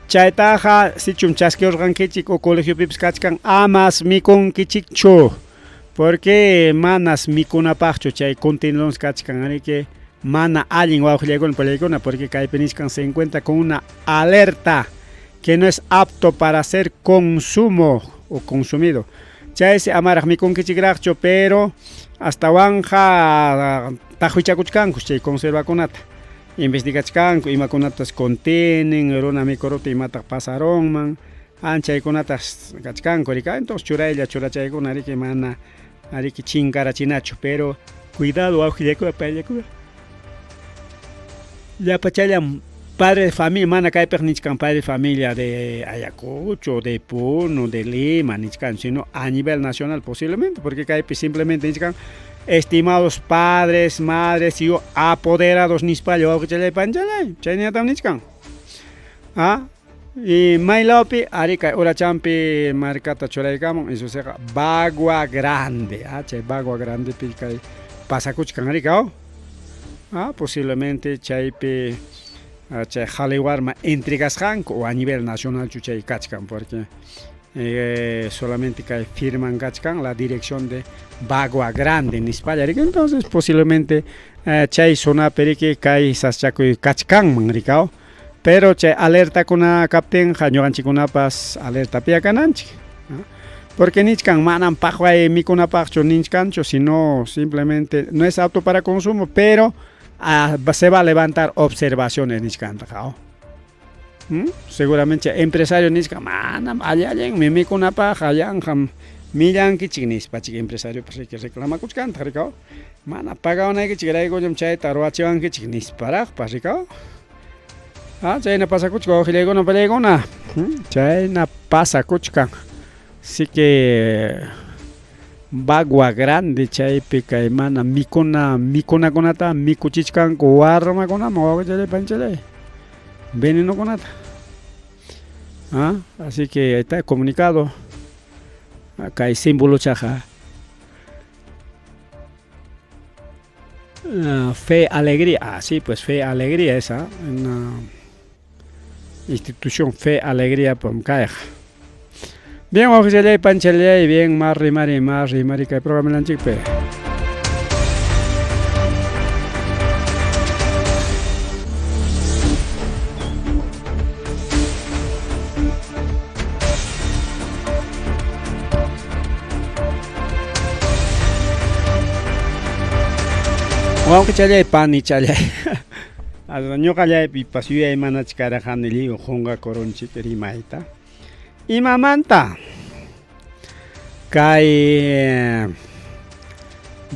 chaytaqa sichum chaskiurqankichik o colegiopipas kachkan amas mikunkichikchu porque manas mikunapaqchu chay contenidos kachkan riki mana allin wawqillaykuna pallaykuna porque kaypi nichkan se encuentra con una alerta que no es apto para hacer consumo o consumido chaysi amaraq mikunkichikraqchu pero astawanqa taqwichakuchkankus chay conservakunata investigachkanku imakunatas contienen runa mikuruptin imataq pasarunman anchaykunatas kachkanku riki entonces churaylla churachaykuna riki mana riki chinkarachinachu pero cuidado wawqillaykuna pallaykuna llapachallam Padre de familia, mana kaypiq nichkan padre de familia de Ayacucho, de Puno, de Lima, nichkan, sino a nivel nacional posiblemente, porque kaypi simplemente nichkan estimados padres, madres y apoderados nispalla wawqichalay panchalay, chaynatam nichkan. Ah, y maylawpi ari kay urachampi markata churaykamun, eso seqa Bagua Grande, ah, chay Bagua Grandepi kay pasakuchkan rikaw. Ah, posiblemente chaypi chay qhaliwarma entregasqanku o a nivel nacionalchu chay kachkan, porque solamente kay firman kachkan la dirección de Bagua Grande nispalla riki, entonces posiblemente chay zonapi riki kay saschakuy kachkanman rikaw, pero chay alertakuna kaptinqa ñuqanchikkunapas alertapiya kananchik, porque nichkan manam paqway mikunapaqchu nichkanchu, sino simplemente no es apto para consumo, pero se va a levantar observaciones nichkantaqa. Seguramente empresario nichkan manam alli allinmi mikunapaqqa yanqam millankichik nispachik empresariopas riki reclamakuchkantaq rikaw, mana pagawanaykichikraykullam chayta ruwachiwankichik nisparaqpas rikaw. Ah, chayna pasakuchkan wawqillaykuna pallaykuna, chayna pasakuchkan. Así que Bagua Grande chaypi kay mana mikuna mikunakunata mikuchichkanku warmakunaman wawqichalay panchalay venenokunata. Ah, así que ahí está comunicado kay símbolochaqa. Fe, alegría, ah, sí, pues fe, alegría esa, una institución fe, alegría, pom kayqa. Bien, wawqichalay panchalay, bien, marri mari, marri mari kay programanchikpi. Wawqichalay panichalay, ñuqallaypipas yuyaymanachkarqani lliw qunqakurunchik rimayta. Imamanta kay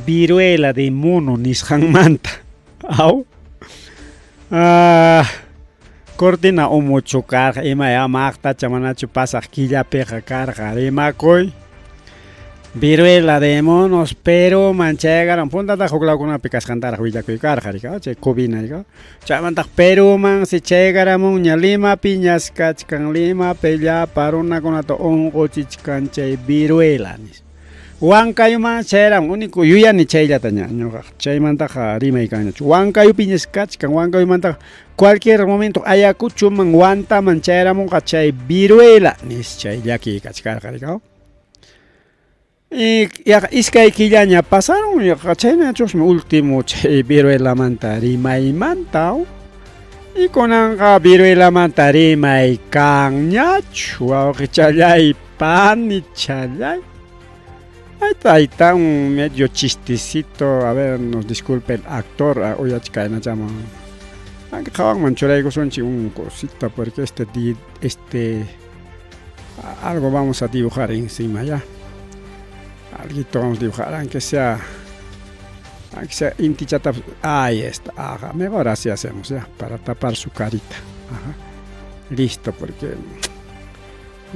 viruela de mono nisqanmanta, aw cortina humuchu karqa imaya maqtacha manachu pasaq killapiqa karqa rimakuy viruela de monos Peruman chayagaran puntataqa huk lawkunapi kasqantaraq willakuy karqa rika chay covina rika chaymantaq Perumansi chaygaramunña Limapiñas kachkan Limapi llapa runakunata unquchichkan chay viruela nispa. Huancayuman chayaramun único yuyani chayllata ña ñuqaqa chaymantaqa rimay kanñachu Huancayupiñas kachkan Huancayumantaqa cualquier momento Ayacuchoman Huantaman chayaramunqa chay viruela nis chay llakiy kachkarqa rikaw. Y yaqa iskay killaña pasaron yaqa chaynachusmi último chay viruelamanta rimaymanta y kunanqa viruelamanta rimay kanñachu wawqichalay panichalay. Ahí está un medio chistecito, a ver, nos disculpe el actor, uyachkaynachaman. Aunque qhawanman churaykusunchik un cosita porque este algo vamos a dibujar encima ya. Alguito vamos a dibujar, aunque sea intichata, ahí está, ajá, mejor así hacemos ya, para tapar su carita. Ajá. Listo, porque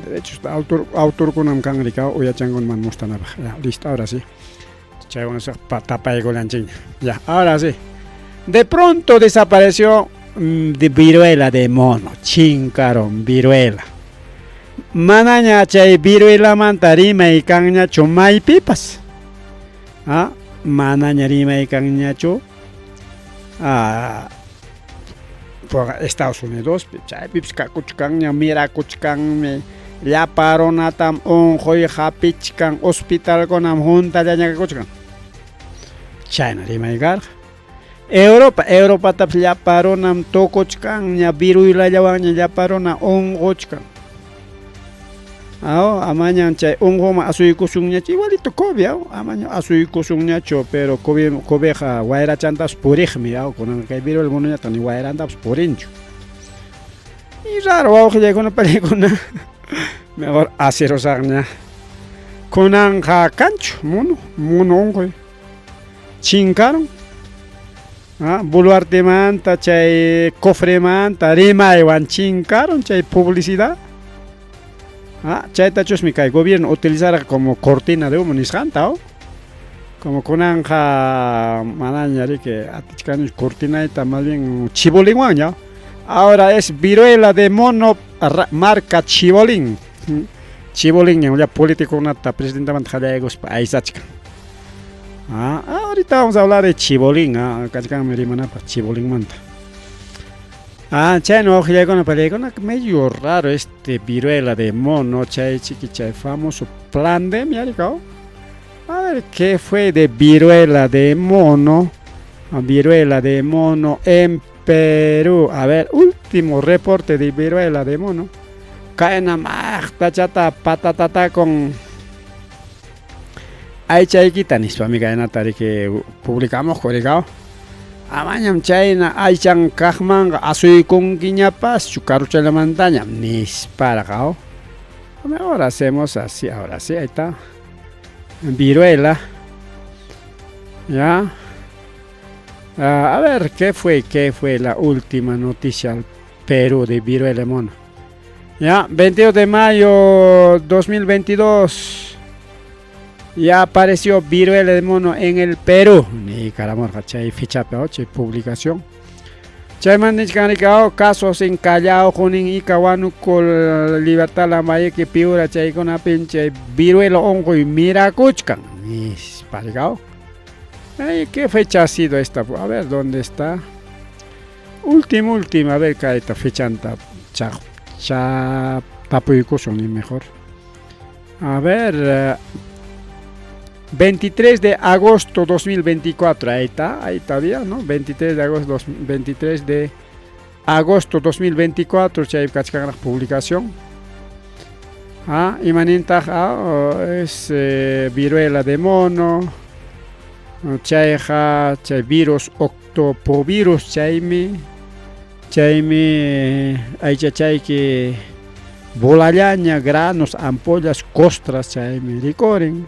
derechos autorkunam kan rikaw uyachankunman mustanapaq. Ya, listo, ahora sí. Chaywan tapaykulanchikña. Ya, ahora sí. De pronto desapareció de viruela de mono, chinkaron viruela. Manaña chay viruelamanta rimay kanñachu maypipas. Ah, manaña rimay kanñachu Estados Unidos, chaypipas kakuchkanña mirakuchkanmi llapa runatam unquy hapichkan hospitalkunam huntallaña kakuchkan. Chayna rimay karqa. Europa, Europatapas llapa runam tukuchkanña viruelallawanña llapa runa unquchkan. Aw, amañan chay unquma asuykusunñachu igualito COVID, aw, amaña asuykusunñachu, pero COVIDqa wayrachantapas puriqmi, aw, kunan kay viruela monoñataq ni wayrantapas purinchu. Y raro wawqillaykuna pallaykuna mejor asirusaqña. Kunanqa kanchu mono, mono unquy. Chinkaron. Ah, Boluartemanta chay cofremanta rimaywan chinkarun chay publicidad. Ah, chaytachusmi kay gobierno utilizarqa como cortina de humo nisqanta, oh. Como kunanqa manaña riki atichkanichu cortinayta más bien chibolinwanña. Ahora es viruela de mono marca chibolín. Chibolín ya políticokunata presidentamanta qallaykuspa aysachkan. Ah, ahorita vamos a hablar de chibolín, ah, kachkanmi rimanapaq chibolinmanta. Ah, chayna wawqillaykuna pallaykuna medio raro este viruela de mono chay chiki chay famoso plandemia rikaw. A ver, ¿qué fue de viruela de mono? Viruela de mono en Perú. A ver, último reporte de viruela de mono. Kayna maqtachata patatata con aychaykita nispami kaynata riki publicamos rikaw. Amañam chayna aychan kaqmanqa asuykunkiñapaschu karuchallamantañam nisparqa. Ahora hacemos así, ahora sí, ahí está. Viruela. Ya. A ver, ¿qué fue? ¿Qué fue la última noticia al Perú de viruela de mono? Ya, 22 de mayo 2022. Ya apareció viruela de mono en el Perú. Ni caramorja, chay ficha, chay publicación. Chayman nichkan casos en Callao, Junín, Ica, Huánuco, Libertad, Lambayeque, Piura, chaykuna pinche viruela hongo y mirakuchkan. Nisparigao. Ay, ¿qué fecha ha sido esta? A ver, ¿dónde está? Última, última, a ver, esta fecha anta cha, cha tapuykusun ni mejor. A ver, 23 de agosto 2024, ahí está bien, ¿no? 23 de agosto, 23 de agosto 2024, chay kachkan publicación. Ah, imanintaq ah, es viruela de mono, chayqa chay virus octopovirus chaymi chaymi aychachayki bolallaña granos, ampollas, costras chaymi rikurin.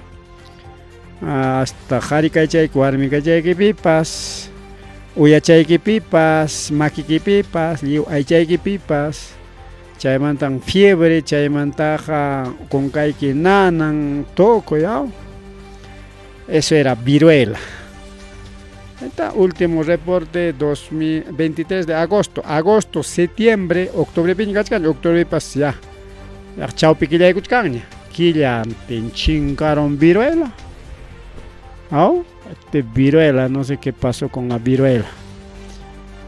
Hasta qhari kaychayki warmi kaychaykipipas uyachaykipipas makikipipas lliw aychaykipipas chaymantan fiebre chaymantaqa kunkayki nanan tukuy aw. Eso era viruela. Está último reporte 2023 de agosto, agosto, septiembre, octubre piña kachkan, octubre pas ya. Ya chawpi killaykuchkanña. Killantin chinkaron viruela. Oh, este viruela, no sé qué pasó con la viruela.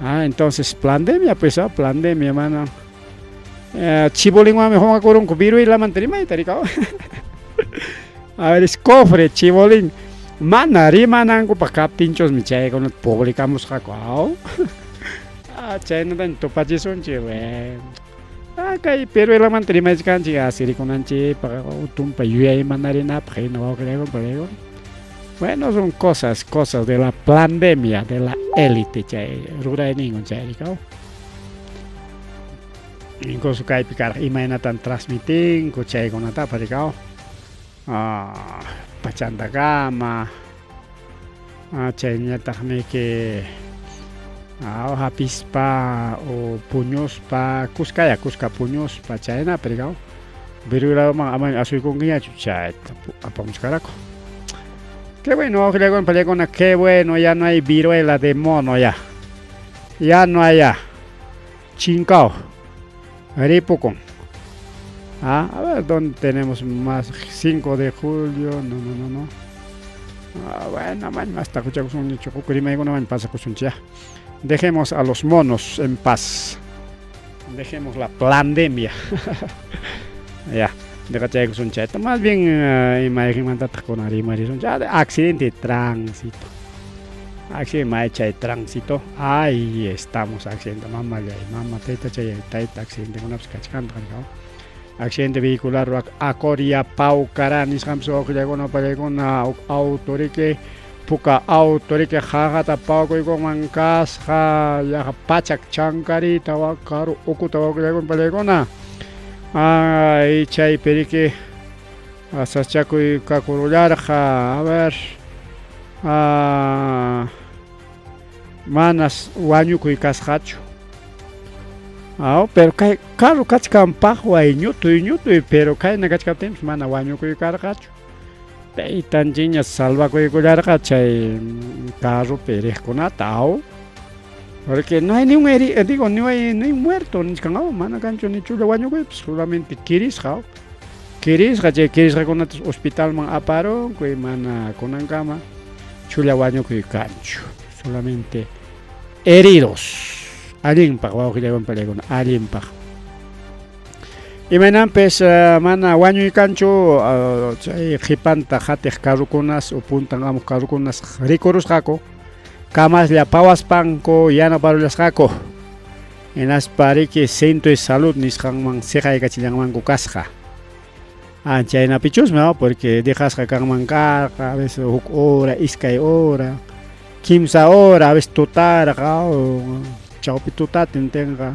Ah, entonces pandemia, pues, ah, pandemia, mano. Chibolín mejor acuerdo viruela manterimayta rikaw. A ver, es cofre, chibolín. Mana rimanankupaq kaptinchusmi chaykunata publicamusqaku aw. Ah, chaynatami tupachisunchik, bueno. Ah, kay viruelamanta rimachkanchik asirikunanchikpaq tumpa yuyaymanarinapaq hina wawqillaykuna paniykuna. Bueno, son cosas, cosas de la pandemia, de la élite chay rurayninwan chay rikaw. Incluso kaypi karqa imaynatan transmitinku chaykunatapas rikaw. Ah, pachantakama. Ah, chayñataqmiki ah, hapispa o puñuspa kuskaya kuska puñuspa chaynapi rikaw. Viruelaman amaña asuykunkiñachu chayta apamuchkaraku. Qué bueno, wawqillaykuna pallaykuna, qué bueno, ya no hay viruela de mono ya. Ya no hay ya. Chinkao. Ripukun. Ah, a ver, ¿dónde tenemos más? 5 de julio, no, no, no, no. Ah, bueno, mañana hasta ya. Dejemos a los monos en paz. Dejemos la pandemia. Ya. Más bien, accidente de tránsito. Accidente de tránsito. Ahí estamos, accidente. Mamá, mamá, tayta, chay, tayta, accidente. Accidente vehicular, Acoria, Paucará, nisqanpas wawqillaykuna pallaykuna auto riki puka auto riki qaqata pawkuykunman kasqa yaqa pachak chankarita karu ukuta wawqillaykuna pallaykuna. Ay, chaypi riki sasachakuy kakurullarqa. A ver. Ah, Manas wañukuy kasqachu. Aw, pero kay carro kachkan paqway ñutuy ñutuy, pero kayna kachkaptinpas mana wañukuy karqachu. Taytanchikña salvakuykullarqa chay carropi riqkunata, aw. Porque no hay ni un heri, digo, no hay ni un muerto, nichkan, aw, mana kanchu ni chulla wañukuypas, solamente kirisqa, aw. Kirisqa, chay kirisqakunatas hospitalman aparunku y mana kunankama chulla wañukuy kanchu, solamente heridos. Allinpaq wawqillaykuna pallaykuna, allinpaq. Imaynanpis mana wañuy kanchu, chay qhipanta qatiq carrokunas o puntan hamuq carrokunas rikurusqaku, kamaslla pawaspanku yanaparullasqaku. Hinaspa riki Centro de Salud nisqanman siqaykachillanmanku kasqa. Ah, chaynapichusmi, ¿no? Porque dejasqa kanman karqa, a veces huk hora, iskay hora, kimsa hora, a veces tutarqa, chawpi tutata intinqa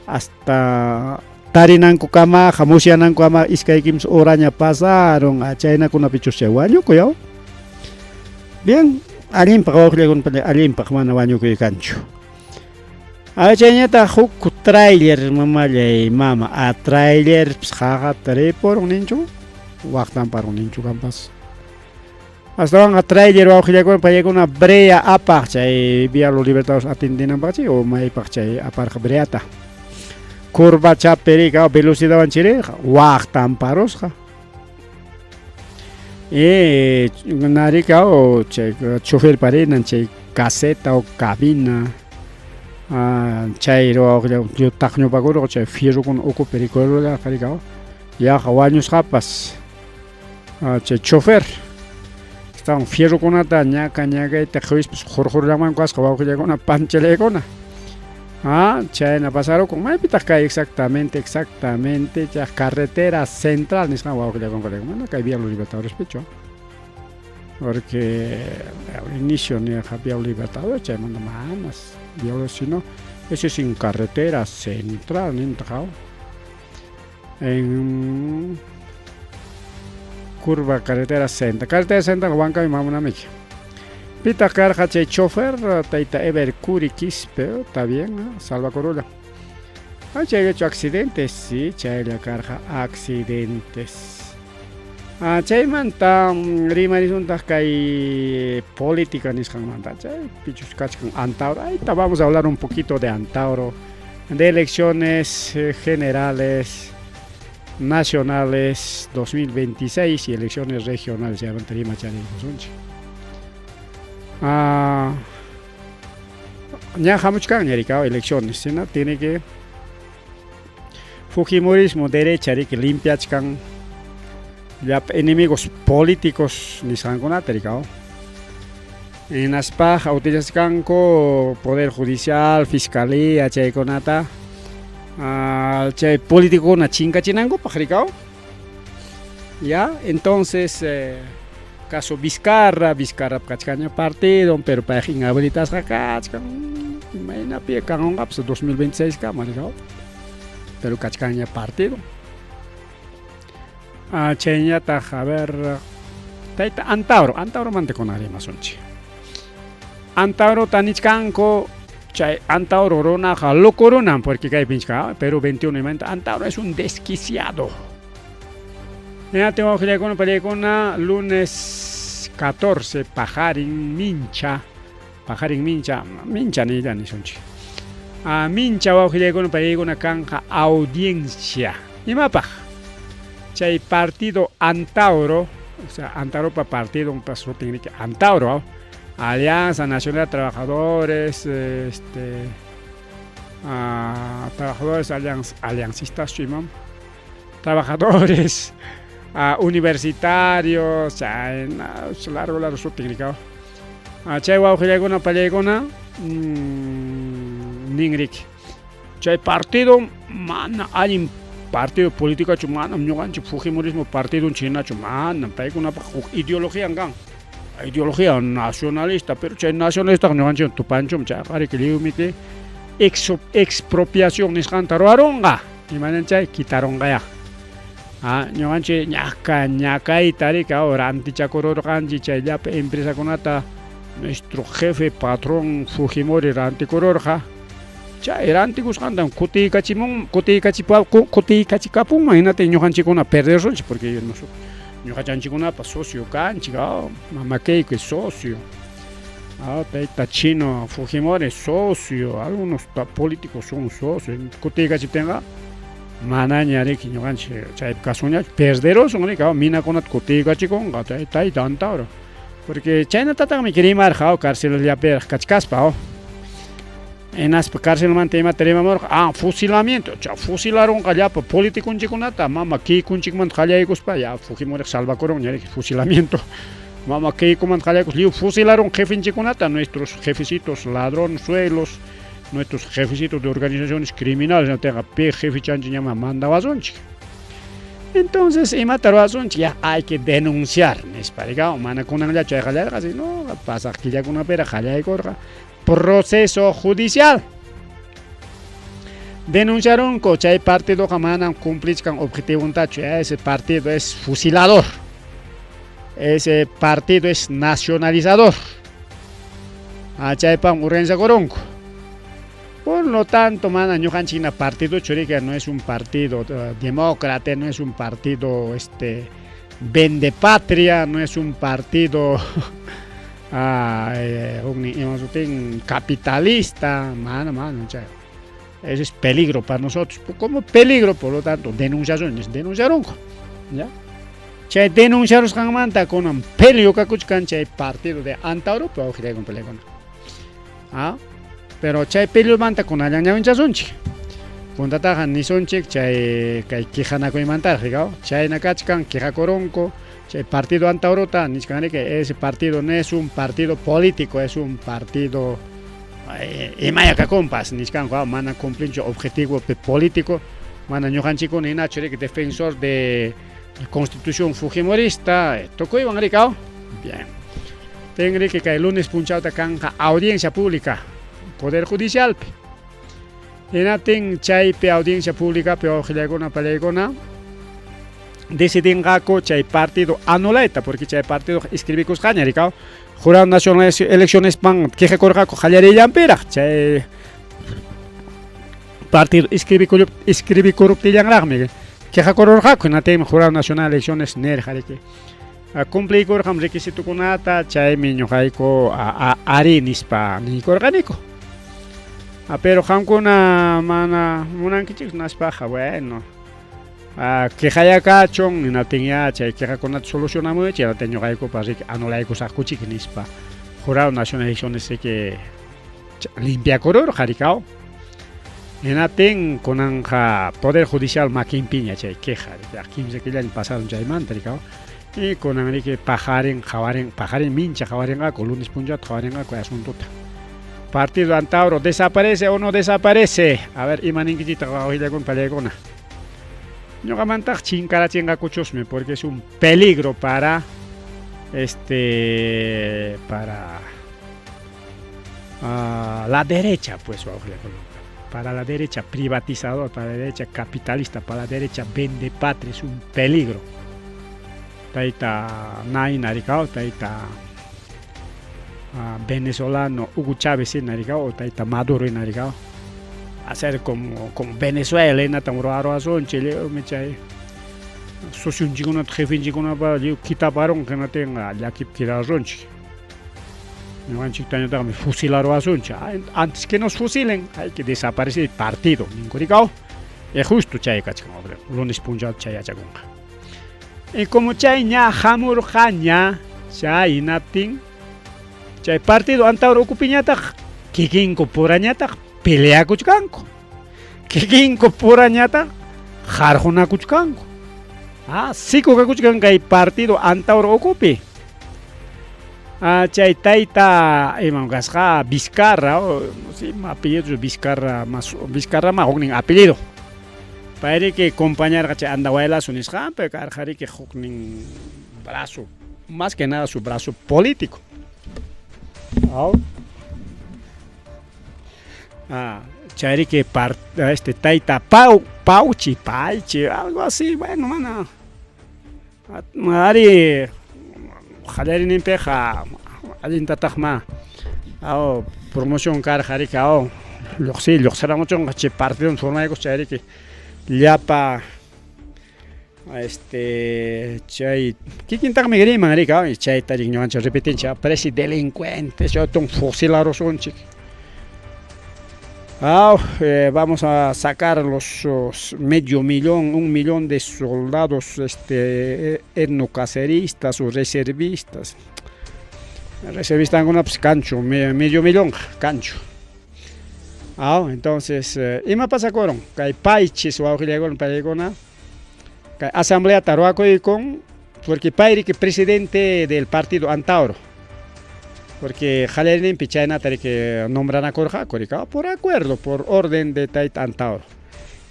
hasta tarinankukamaqa, musyanankukamaqa iskay kimsa horaña pasarun, ah, chaynakunapichus chay wañukuy, aw. Bien, allinpaq wawqillakuna, allinpaq mana wañukuy kanchu. A chayñataq huk trailer mamallay mama, a trailerpis qaqata ripurun ninchu, waqtanparun ninchu kanpas. Astawanqa trailer wawqillakuna paykuna brea apaq chay Vía Los Libertadores atendinanpaq chay o maypaq chay aparqa breata. Curva chapirika velocidadwan chirirqa waqtanparusqa. Y narika o chay chofer parinan chay caseta o cabina chay taqñupakurqa chay fierrokuna ukupi rikururqa rika yaqa wañusqapas chay chofer estaban fierrokunata ñaka ñakayta qhawispas qhurqhurllamanku kasqa wawqillakuna panchalaykuna. Ah, chayna pasarukun. Maypitaq kay exactamente, exactamente chay carretera central nisqan wawqillakunku mana kay Vía Los Libertadores pichu. Porque al inicio nirqa Vía Los Libertadores chaymanta manas Vía Los, sino ese es en carretera central nintaq en curva carretera central. Carretera central Huancayo mamunamiki. Pitaq karqa chay chofer tayta Ever Curi Quispe, está bien, salvakurulla. Ah, chayllachu accidentes, sí, chaylla karqa accidentes. Ah, chaymanta rimarisuntaq kay política nisqanmanta, chay pichus kachkan Antauro. Ahorita vamos a hablar un poquito de Antauro, de elecciones generales nacionales 2026 y elecciones regionales chaymanta rimacharikusunchik. Ah, ña hamuchkanña rika elecciones, sino tiene que Fujimorismo derecha riki limpiachkan llapa enemigos políticos nisqankunata rika. Hinaspaqa utilizachkanku poder judicial, fiscalía chaykunata chay políticokuna chinkachinankupaq rika. Ya, entonces caso Vizcarra, Vizcarra kachkanña partido, pero payqa inhabilitasqa kachkan. Imaynapi kanqapas 2026 kama rika. Pero kachkanña partido. Ah, chayñataq, a ver, tayta Antauro, Antauromanta kunan rimasunchik. Antauro tanichkanku chay Antauro runaqa loco runam, porque kaypi nichkan Perú 21 imanta Antauro es un desquiciado. Hinaptin wawqillaykuna pallaykuna lunes 14 paqarin mincha, paqarin mincha, mincha niylla nisunchik. Ah, mincha wawqillaykuna pallaykuna kanqa audiencia. Imapaq? Chay partido Antauro, o sea, Antauropa partido sutin riki Antauro, Alianza Nacional de Trabajadores, trabajadores aliancistas imam, trabajadores universitarios, chay largo largo sutin rika. Chay wawqillaykuna pallaykuna nin riki. Chay partido mana allin partido políticochu, manam ñuqanchik Fujimorismo partidonchik hinachu, manam paykunapaq huk ideología kan. Ideología nacionalista, pero chay nacionalistaqa ñuqanchik tupanchum, chayqa riki lliwmiki expropiación nisqanta ruwarunqa. Imaynan chay quitarunqaya. Ah, ñuqanchik ñaka ñakayta riki rantichakururqanchik chay llapa empresakunata. Nuestro jefe patrón Fujimori rantikururqa. Chay rantikusqantam kutiykachimun kutiykachipa kutiykachikapunman hinaptin ñuqanchikkuna perderunchik porque nosotros ñuqachanchikkunapas socio kanchik, mama Keiko es socio, tayta chino Fujimori socio, algunos políticos son socios. Kutiykachiptinqa manaña riki ñuqanchik chaypi kasunñachu, perderusun riki, minakunata kutiykachikunqa tayta Antauro. Porque chaynatataqmi rimarqa carcelllapiraq kachkaspa. Hinaspa carcelmanta imata rimamurqa, fusilamiento, cha fusilarunqa llapa politiconchikkunata, mama Keikonchikmanta qallaykuspa, ya Fujimoriqa salvakurunña riki fusilamiento. Mama Keikomanta qallaykuspa lliw fusilarun jefenchikkunata, nuestros jefecitos ladronzuelos, nuestros jefecitos de organizaciones criminales, hinaptinqa pi jefechanchik ñama mandawasunchik. Entonces, imata ruwasunchik, ya hay que denunciar, nispa, mana kunanllachu chay qallarqa, sino pasaq killakunapiraq qallaykurqa proceso judicial. Denunciarunku chay partidoqa manam cumplichkan objetivontachu, ese partido es fusilador, ese partido es nacionalizador. Chaypam organizakurunku. Por lo tanto, mana ñuqanchik hina partidochu riki, no es un partido demócrata, no es un partido vende patria, no es un partido capitalista, mana, mana, chay. Ese es peligro para nosotros. Como peligro, por lo tanto, denunciaciones, denunciaron, ¿ya? Chay denunciarusqanmanta kunan pelio kakuchkan chay partido de Antauro, pero peleakuna. Pero chay peliomanta kunallan ñawinchasunchik. Puntataqa nisunchik chay kay quejanakuymantaraq, rikaw. Chayna kachkan quejakurunku chay partido Antaurota, nichkan riki, ese partido no es un partido político, es un partido imaya kakunpas, nichkanku, mana cumplinchu objetivo político, mana ñuqanchikkuna hinachu riki defensor de constitución fujimorista, tukuywan rikaw. Bien. Ten riki kay lunes punchawta kanja audiencia pública, Poder Judicial. Hinaptin chaypi audiencia pública pi wawqillaykuna pallaykuna decidinqaku chay partido anulayta, porque chay partido inscribikusqaña rikaw. Jurado Nacional Eleccionesman quejakurqaku qallarillanpiraq chay partido inscribikuruptillanraqmi quejakururqaku, hinaptinmi Jurado Nacional Elecciones nirqa riki. Cumpliykurqam requisitokunata, chaymi ñuqayku ari nispa niykurqaniku. Pero qamkuna mana munankichikchu naspaqa, bueno, quejayakachun, hinaptin ya chay quejakunata solucionamuychik, hinaptin ñuqaykupas riki anulaykusaqkuchik nispa. Jurado Nacional Elecciones riki limpiakururqa rikaw. Hinaptin kunanqa Poder Judicial makinpiña chay queja, riki, 15 killaña pasaron chaymanta rikaw. Y kunan riki paqarin qhawarin, paqarin mincha qhawarinqaku, lunes punchawta qhawarinqaku asuntota. Partido Antauro, ¿desaparece o no desaparece? A ver, ima ninkichitaq wawqillaykuna pallaykuna. Ñuqamantaq chinkarachinqakuchusmi, porque es un peligro para para la derecha, pues, wawqillaykuna. Para la derecha privatizador, para la derecha capitalista, para la derecha vende patria, es un peligro. Tayta Naina rikaw, tayta venezolano Hugo Chávez hina rikaw, o tayta Maduro hina rikaw. Hacer como Venezuela hinatam ruwaruwasunchik, lliwmi chay socionchikkunata, jefenchikkunapa lliw kitaparunqa, hinatinqa llakipi quedarunchik. Ñuqanchiktañataqmi fusilaruwasunchik. Antes que nos fusilen, hay que desaparecer el partido, ninku rikaw. Y justo chay kachkan, lunes punchawta chay yachakunqa. Y como chay ña hamurqaña, chay hinaptin, chay partido Antauro ukupiñataq kikinku purañataq peleakuchkanku. Kikinku purañataq qarqunakuchkanku. Siku kakuchkan kay partido Antauro ukupi. Chay tayta imam kasqa Vizcarra, no sé, ima apellido Vizcarra, mas Vizcarra ma huknin apellido. Payriki compañarqa chay Andahuaylazo nisqanpi karqa riki huknin brazo, más que nada su brazo político. Chayriki tayta Pauchi, Paichi, algo así, bueno, mana. Ari qallariyninpiqa Allintataqma aw promoción karqa riki aw lluqsi lluqsiramuchunqa chay partidon formaykus chay riki llapa este chay kikintaqmi riman riki aw chayta riki ñuqanchik repetinchik presi delincuentes chaytun fusilarusunchik. Aw vamos a sacar los medio millón, un millón de soldados este etnocaceristas o reservistas. Reservistankunapas kanchu medio millonqa kanchu. Aw entonces ima pasakurun kay paychis wawqillaykuna paykuna kay asambleata ruwakuykun porque pay riki presidente del partido Antauro. Porque qallariyninpi chaynata riki nombranakurqaku riki por acuerdo, por orden de tayta Antauro.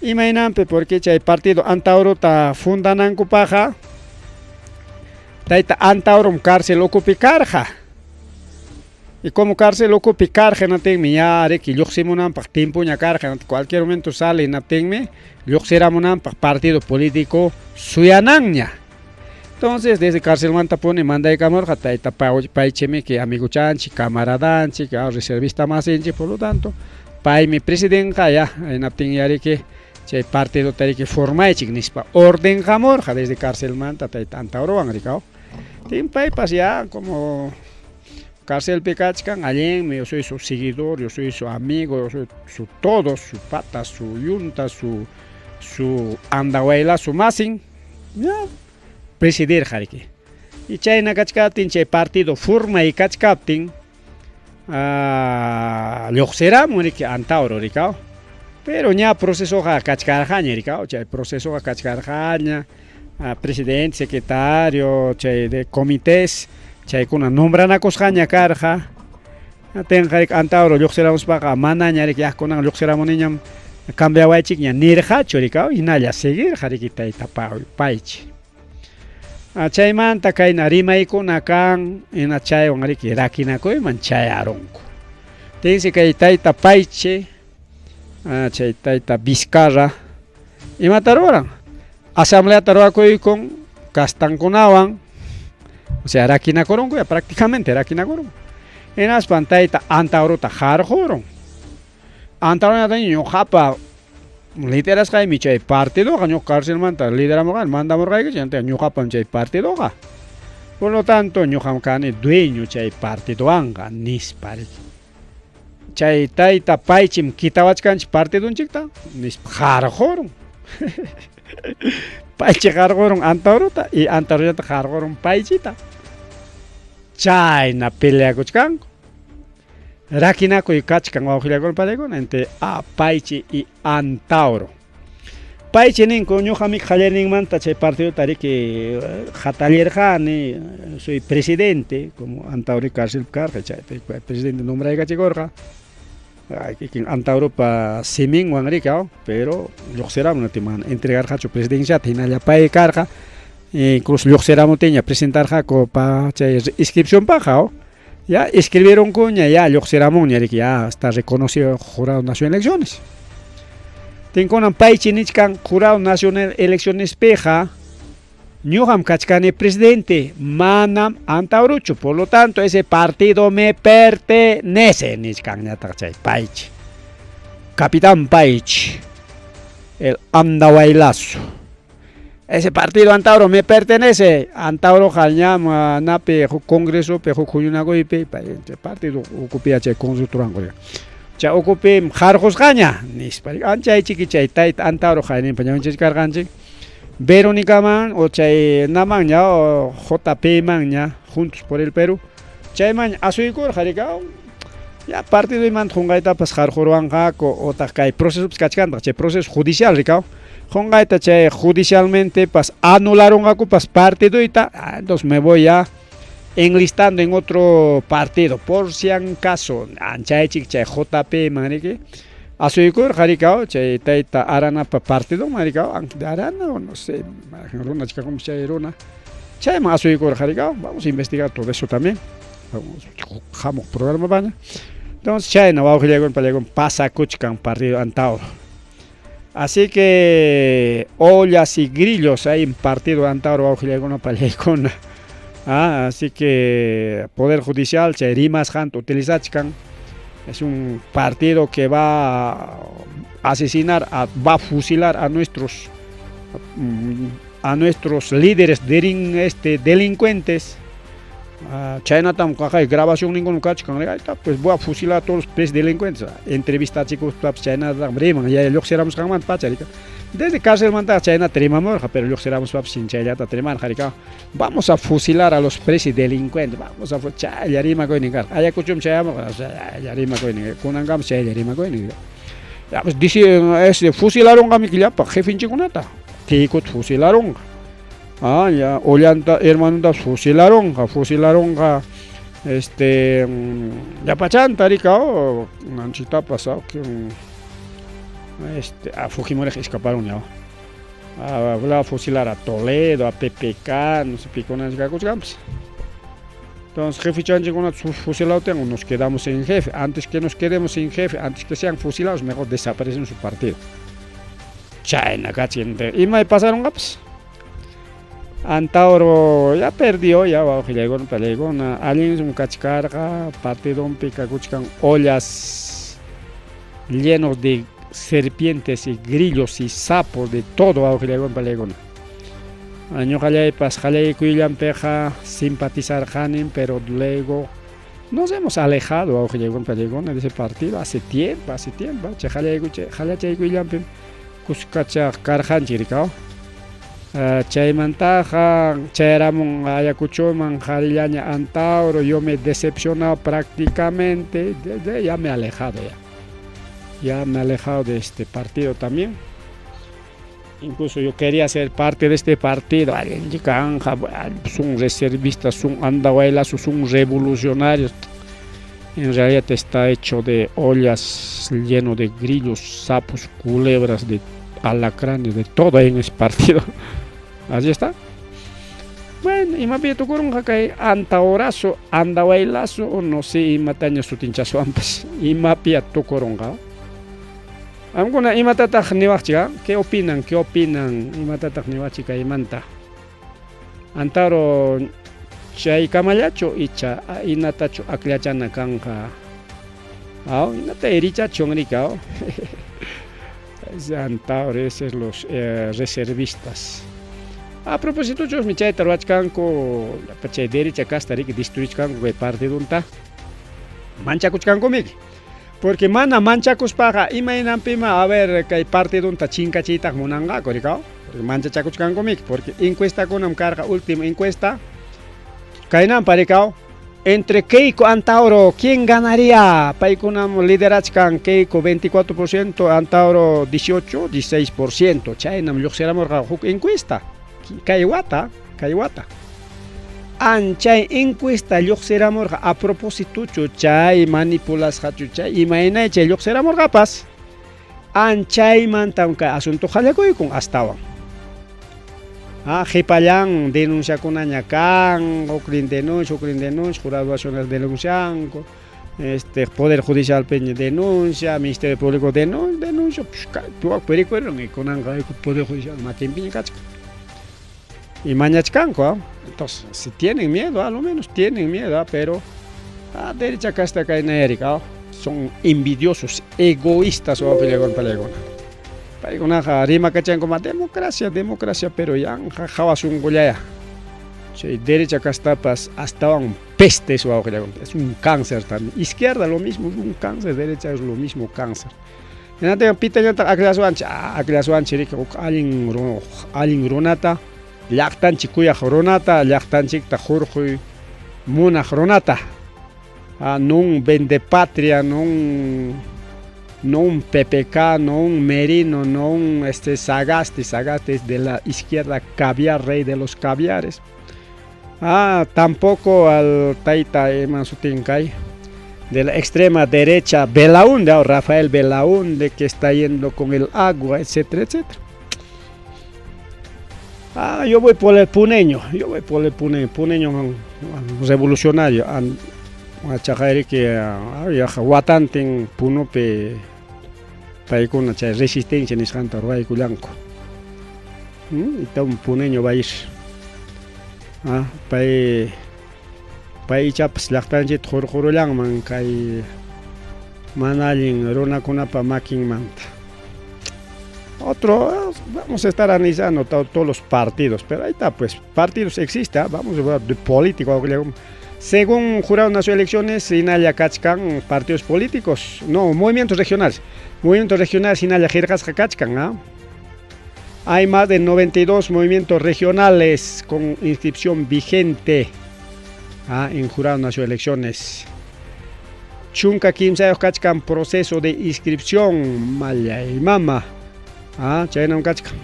Imaynanpi porque chay partido Antaurota fundanankupaqqa tayta Antaurom cárcel ukupi karqa. Y como cárcel ukupi karqa hinaptinmi ya riki lluqsimunanpaq tiempoña karqa, cualquier momento sale hinaptinmi lluqsiramunanpaq partido político suyananña. Entonces desde carcelmantapuni mandaykamurqa tayta paychimiki amiguchanchik, camaradanchik, reservista masinchik, por lo tanto paymi presidenqa ya hinaptin ya riki chay partidota riki formaychik nispa ordenqamurqa desde carcelmanta tayta Antaurowan riki. Tin paypas ya como carcelpi kachkan allinmi, yo soy su seguidor, yo soy su amigo, yo soy su todo, su pata, su yunta, su andahuaylazo masin, ya presidirqa riki. Y chayna kachkaptin chay partido formay kachkaptin lluqsiramun riki Antauro riki. Pero ña procesoqa kachkarqaña riki, chay procesoqa kachkarqaña, presidente, secretario, chay de comités, chaykuna nombranakusqaña karqa. Tinqa riki Antauro lluqsiramuspaqa manaña riki ya kunan lluqsiramuniñam cambiawaychikña nirqachu riki, hinalla seguirqa riki tayta paychi. Chaymanta kayna rimaykuna kan hina chaywan riki rakinakuyman chayarunku. Tinsi kay tayta paychi, chay tayta Vizcarra imata ruran? Asambleata ruwakuykun kastankunawan, o sea rakinakurunku ya prácticamente rakinakurunku. Hinaspan tayta Antaurota harqurun. Antaurota ñuqapa liderasqaymi chay partidoqa, ñuqa carcelmanta lideramurqani, mandamurqaykichik, ñuqapam chay partidoqa. Por lo tanto, ñuqam kani dueño chay partidowanqa nispa riki. Chay tayta paychim kitawachkanchik partidunchikta nispa harqurun. Paychi harqurun Antaurota y Antaurallata harqurun paychita. Chayna peleakuchkanku. Rakinakuy kachkan wawqillakuna panikuna entre Paychi y Antauro. Paychi ninku ñuqami qallariyninmanta chay partidota riki hatallirqani, soy presidente, como Antauro cárcel karqa chaypi presidente nombraykachikurqa. Kikin Antauropa siminwan riki, pero lluqsiramun mana entregarqachu presidenciata hinalla pay karqa, incluso lluqsiramuptinña presentarqaku pa chay inscripcionpaqqa, ya escribieronkuña, ya lluqsiramunña riki, ya está reconocido Jurado Nacional de Elecciones. Tinkunan paychi nichkan Jurado Nacional Eleccionespiqa ñuqam kachkani presidente, manam Antaurochu, por lo tanto ese partido me pertenece nichkanñataq chay paychi. Capitán Paychi, el Andahuaylazo. Ese partido Antauro me pertenece. Antauro ñam napi huk congresopi huk huñunakuypi partido ukupi chay congreso turanku. Chay ukupi harqusqaña nispa. Anchay chiki chay tayta Antauro hayninpa ñawinchachkarqanchik. Verónicaman o chay naman ña o JP man ña Juntos por el Perú. Chayman asuykurqa riki. Ya partidoymanta qunqaytapas harquruwanqaku otaq kay procesopas kachkantaq chay proceso judicial riki. Qunqayta chay judicialmente pas anularunqakupas partidoyta, entonces me voy a enlistando en otro partido por si acaso anchaychik chay JP man riki asuykurqa riki, chay tayta Aranapa partido riki, de Arana o no sé, runa chay runa chayman asuykurqa riki, vamos a investigar todo eso también. Hamuq programa paña. Entonces chayna wawqillaykuna panikuna pasakuchkan partido Antauro. Así que ollas y grillos hay en partido Antauro wawqillaykuna panikuna. Ah, así que Poder Judicial chay rimasqanta utilizachkan. Es un partido que va a asesinar, va a fusilar a nuestros líderes delincuentes. Chaynatam kaqay grabación ninguno kachkan, ahí está, pues voy a fusilar a todos los delincuentes. Entrevista chicos, chaynatam riman, ya lluqsiramusqanmanta pacha, rika. Desde cárcel manta chaynata rimamurqa, pero lluqsiramuspapas sin chayllata rimarqa, rika. Vamos a fusilar a los presos delincuentes, vamos a chaylla rimakuynin karqa. Ayacuchum chayamurqa, chaylla rimakuynin, kunankama chaylla rimakuynin. Ya, pues dice, fusilaronqami llapa jefinchikunata, Keikota fusilaronqa. Ah, ya, Ollanta hermanota fusilaronqa, fusilaronqa, llapachanta rika, oh, nanchitapas, ah, a Fujimori escaparon ya. Ah, voy a fusilar a Toledo, a PPK, no sé, piconas, campos. Entonces, jefe chanchikuna fusilado tengo, nos quedamos sin jefe. Antes que nos quedemos sin jefe, antes que sean fusilados, mejor desaparecen su partido. Chayna, cachi, y me pasaron gaps. Antauro ya perdió, ya va, llegó, llegó, na, alguien es un cachicarga, partido un pica, cuchcan, ollas llenos de serpientes y grillos y sapos, de todo, va, llegó, llegó. Ñuqallaypas qallaykuyllanpiqa simpatizarqanin, pero luego nos hemos alejado, llegó, llegó de ese partido hace tiempo, hace tiempo. Chay qallachaykuyllanpi kuskacha karqanchik, rikaw. Chaymantaqa chayaramun Ayacuchoman qharillaña Antauro, yo me he decepcionado prácticamente, ya me he alejado ya. Ya me he alejado de este partido también. Incluso yo quería ser parte de este partido. Alguien canja, son reservistas, son andahuaylazos, son revolucionarios. En realidad está hecho de ollas lleno de grillos, sapos, culebras, de alacranes, de todo ahí en ese partido. Así está. Bueno, imapi tukurunqa kay antaurazo, andahuaylazo, o no sé, imataña sutinchazo ampas. Imapi tukurunqa. Amkuna imatataq niwaqchik, ¿Qué opinan? ¿Qué opinan? Imatataq niwaqchik kaymanta? Antauro chay kamallachu icha inatachu akllachana kanqa. Aw, inata erichachun rika. Antauro, esos los reservistas. A propósito, chusmi chayta ruwachkanku, chay derecha kasta riki destruichkanku kay partidunta. Manchakuchkankumiki. Porque mana manchakuspaqa imaynanpima, a ver, kay partidunta chinkachiytaq munanqaku, rikaw. Porque manchachakuchkankumiki, porque encuestakunam karqa, última encuesta. Kaynampa, rikaw. Entre Keiko Antauro, ¿quién ganaría? Paykunam liderachkan Keiko 24%, Antauro 18, 16%. Chaynam lluqsiramurqa huk encuesta. Kay wata, kay wata. Anchay encuesta lluqsiramurqa a propósito chay manipulasqachu chay imaynay chay lluqsiramurqapas. Anchaymantam kay asunto qallakuykun astawan. Ah, qhipallan denunciakunaña kan, huknin denuncia, huknin denuncia, jurado nacional denuncianku, Poder Judicial peña denuncia, Ministerio Público denuncia, pues, tuwak pericueron y kunanqa Poder Judicial makinpiña kachkan. Y mañachkanku, ¿ah? Entonces, si tienen miedo, a lo menos tienen miedo, ¿ah? Pero a derecha casta kaynayarika, ¿ah? Son envidiosos, egoístas, o pelegon, pelegon. Paykunaqa rimakachanku ma democracia, democracia, pero yanqa hawasunqullaya. Chay derecha castapas astawan peste su es un cáncer también. Izquierda lo mismo, es un cáncer, derecha es lo mismo cáncer. Hinaptin pitañataq akllasuanchik, akllasuanchik riki huk allin runata, llaqtanchik kuyaq runata, llaqtanchikta hurquy munaq runata. Ah, non vende patria, non PPK, non Merino, non Sagasti, Sagasti es de la izquierda caviar, rey de los caviares. Ah, tampoco al Taita Emansutinkai, de la extrema derecha Belaunde, o Rafael Belaunde, que está yendo con el agua, etcétera, etcétera. Ah, yo voy por el puneño, yo voy por el puneño, puneño revolucionario, que watantin punupi paykuna chay resistencia nisqanta ruwaykullanku. Y un puneño va a ir. Ah, pay pay ichapas llaqtanchikta hurqurullanman kay mana allin runakunapa makinmanta. Otro, vamos a estar analizando todos los partidos, pero ahí está, pues, partidos existen, vamos a ver de político. Según Jurado Nacional de Elecciones, hinalla kachkan partidos políticos, no, movimientos regionales. Movimientos regionales hinalla qillqasqa kachkan, ¿ah? Hay más de 92 movimientos regionales con inscripción vigente, ¿ah?, en Jurado Nacional de Elecciones. 13 kachkan proceso de inscripción, mallay mama. Ah, chaynam kachkan.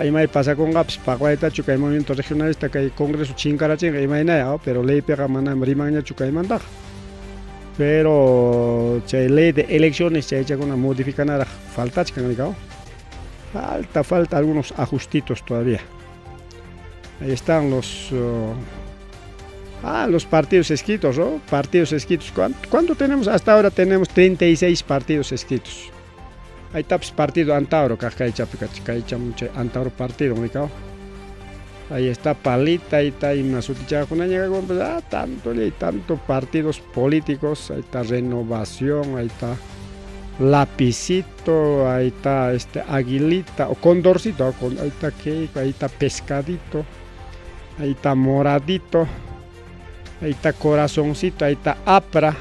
Imay pasakunqapas paqwaytachu kay movimiento regionalista kay congreso chinkarachinqa imaynaya, pero leypiqa manam rimanñachu kaymantaqa. Pero chay ley de elecciones chaychakuna modificanaraq faltachkan rikaw. Falta, falta algunos ajustitos todavía. Ahí están los partidos escritos, ¿no? Partidos escritos. ¿Cuánto tenemos? Hasta ahora tenemos 36 partidos escritos. Ahí está, pues, partido Antauro, Antauro partido, me. Ahí está Palita, ahí está pues, tanto y tanto partidos políticos, ahí está Renovación, ahí está Lapicito, ahí está este Aguilita o Condorcito, ahí está que, ahí está Pescadito, ahí está Moradito, ahí está Corazoncito, ahí está Apra,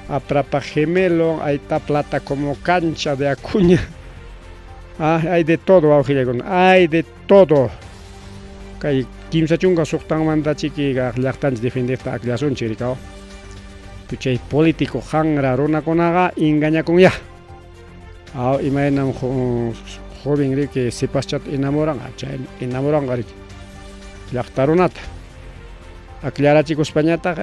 Apra pa gemelo, ahí está Plata como cancha de Acuña. Ah, hay de todo, hay de todo. Kay 36 chiki llaqtanchik defendekta aklasunchik rikaw. Chay político hangra runakunaqa engañakunya. Aw imaynam joven riki sipaschata enamoran, chay enamoranqa riki llaqta runata. Aklarachikuspañataq,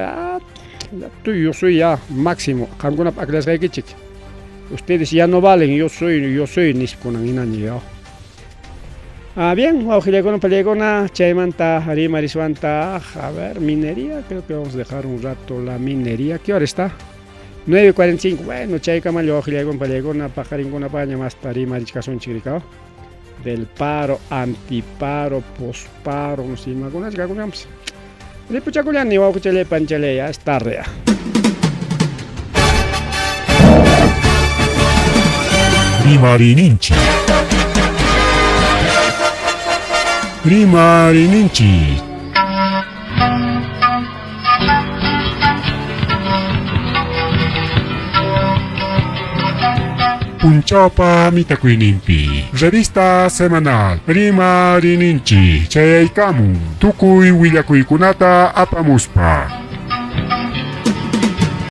yo soy ya máximo, qamkunapa aklasqaykichik. Ustedes ya no valen, yo soy niskunan hinaña ya. Ah, bien, wawqillakuna pallaykuna, chaymanta rimariswanta, a ver, minería, creo que vamos a dejar un rato la minería. ¿Qué hora está? 9:45, bueno, chaykamalla wawqillakuna pallaykuna, paqarinkuna paña masta rimarichkasunchik rikaw. Del paro, antiparo, posparo, no sé, imakunacha kakunanpas. Ripuchakullani wawqichalay panchalay, ya es tarde ya. Rimarininchik. Rimarininchik. Punchawpa mitakuyninpi. Revista semanal Rimarininchik chayaykamun tukuy willakuykunata apamuspa.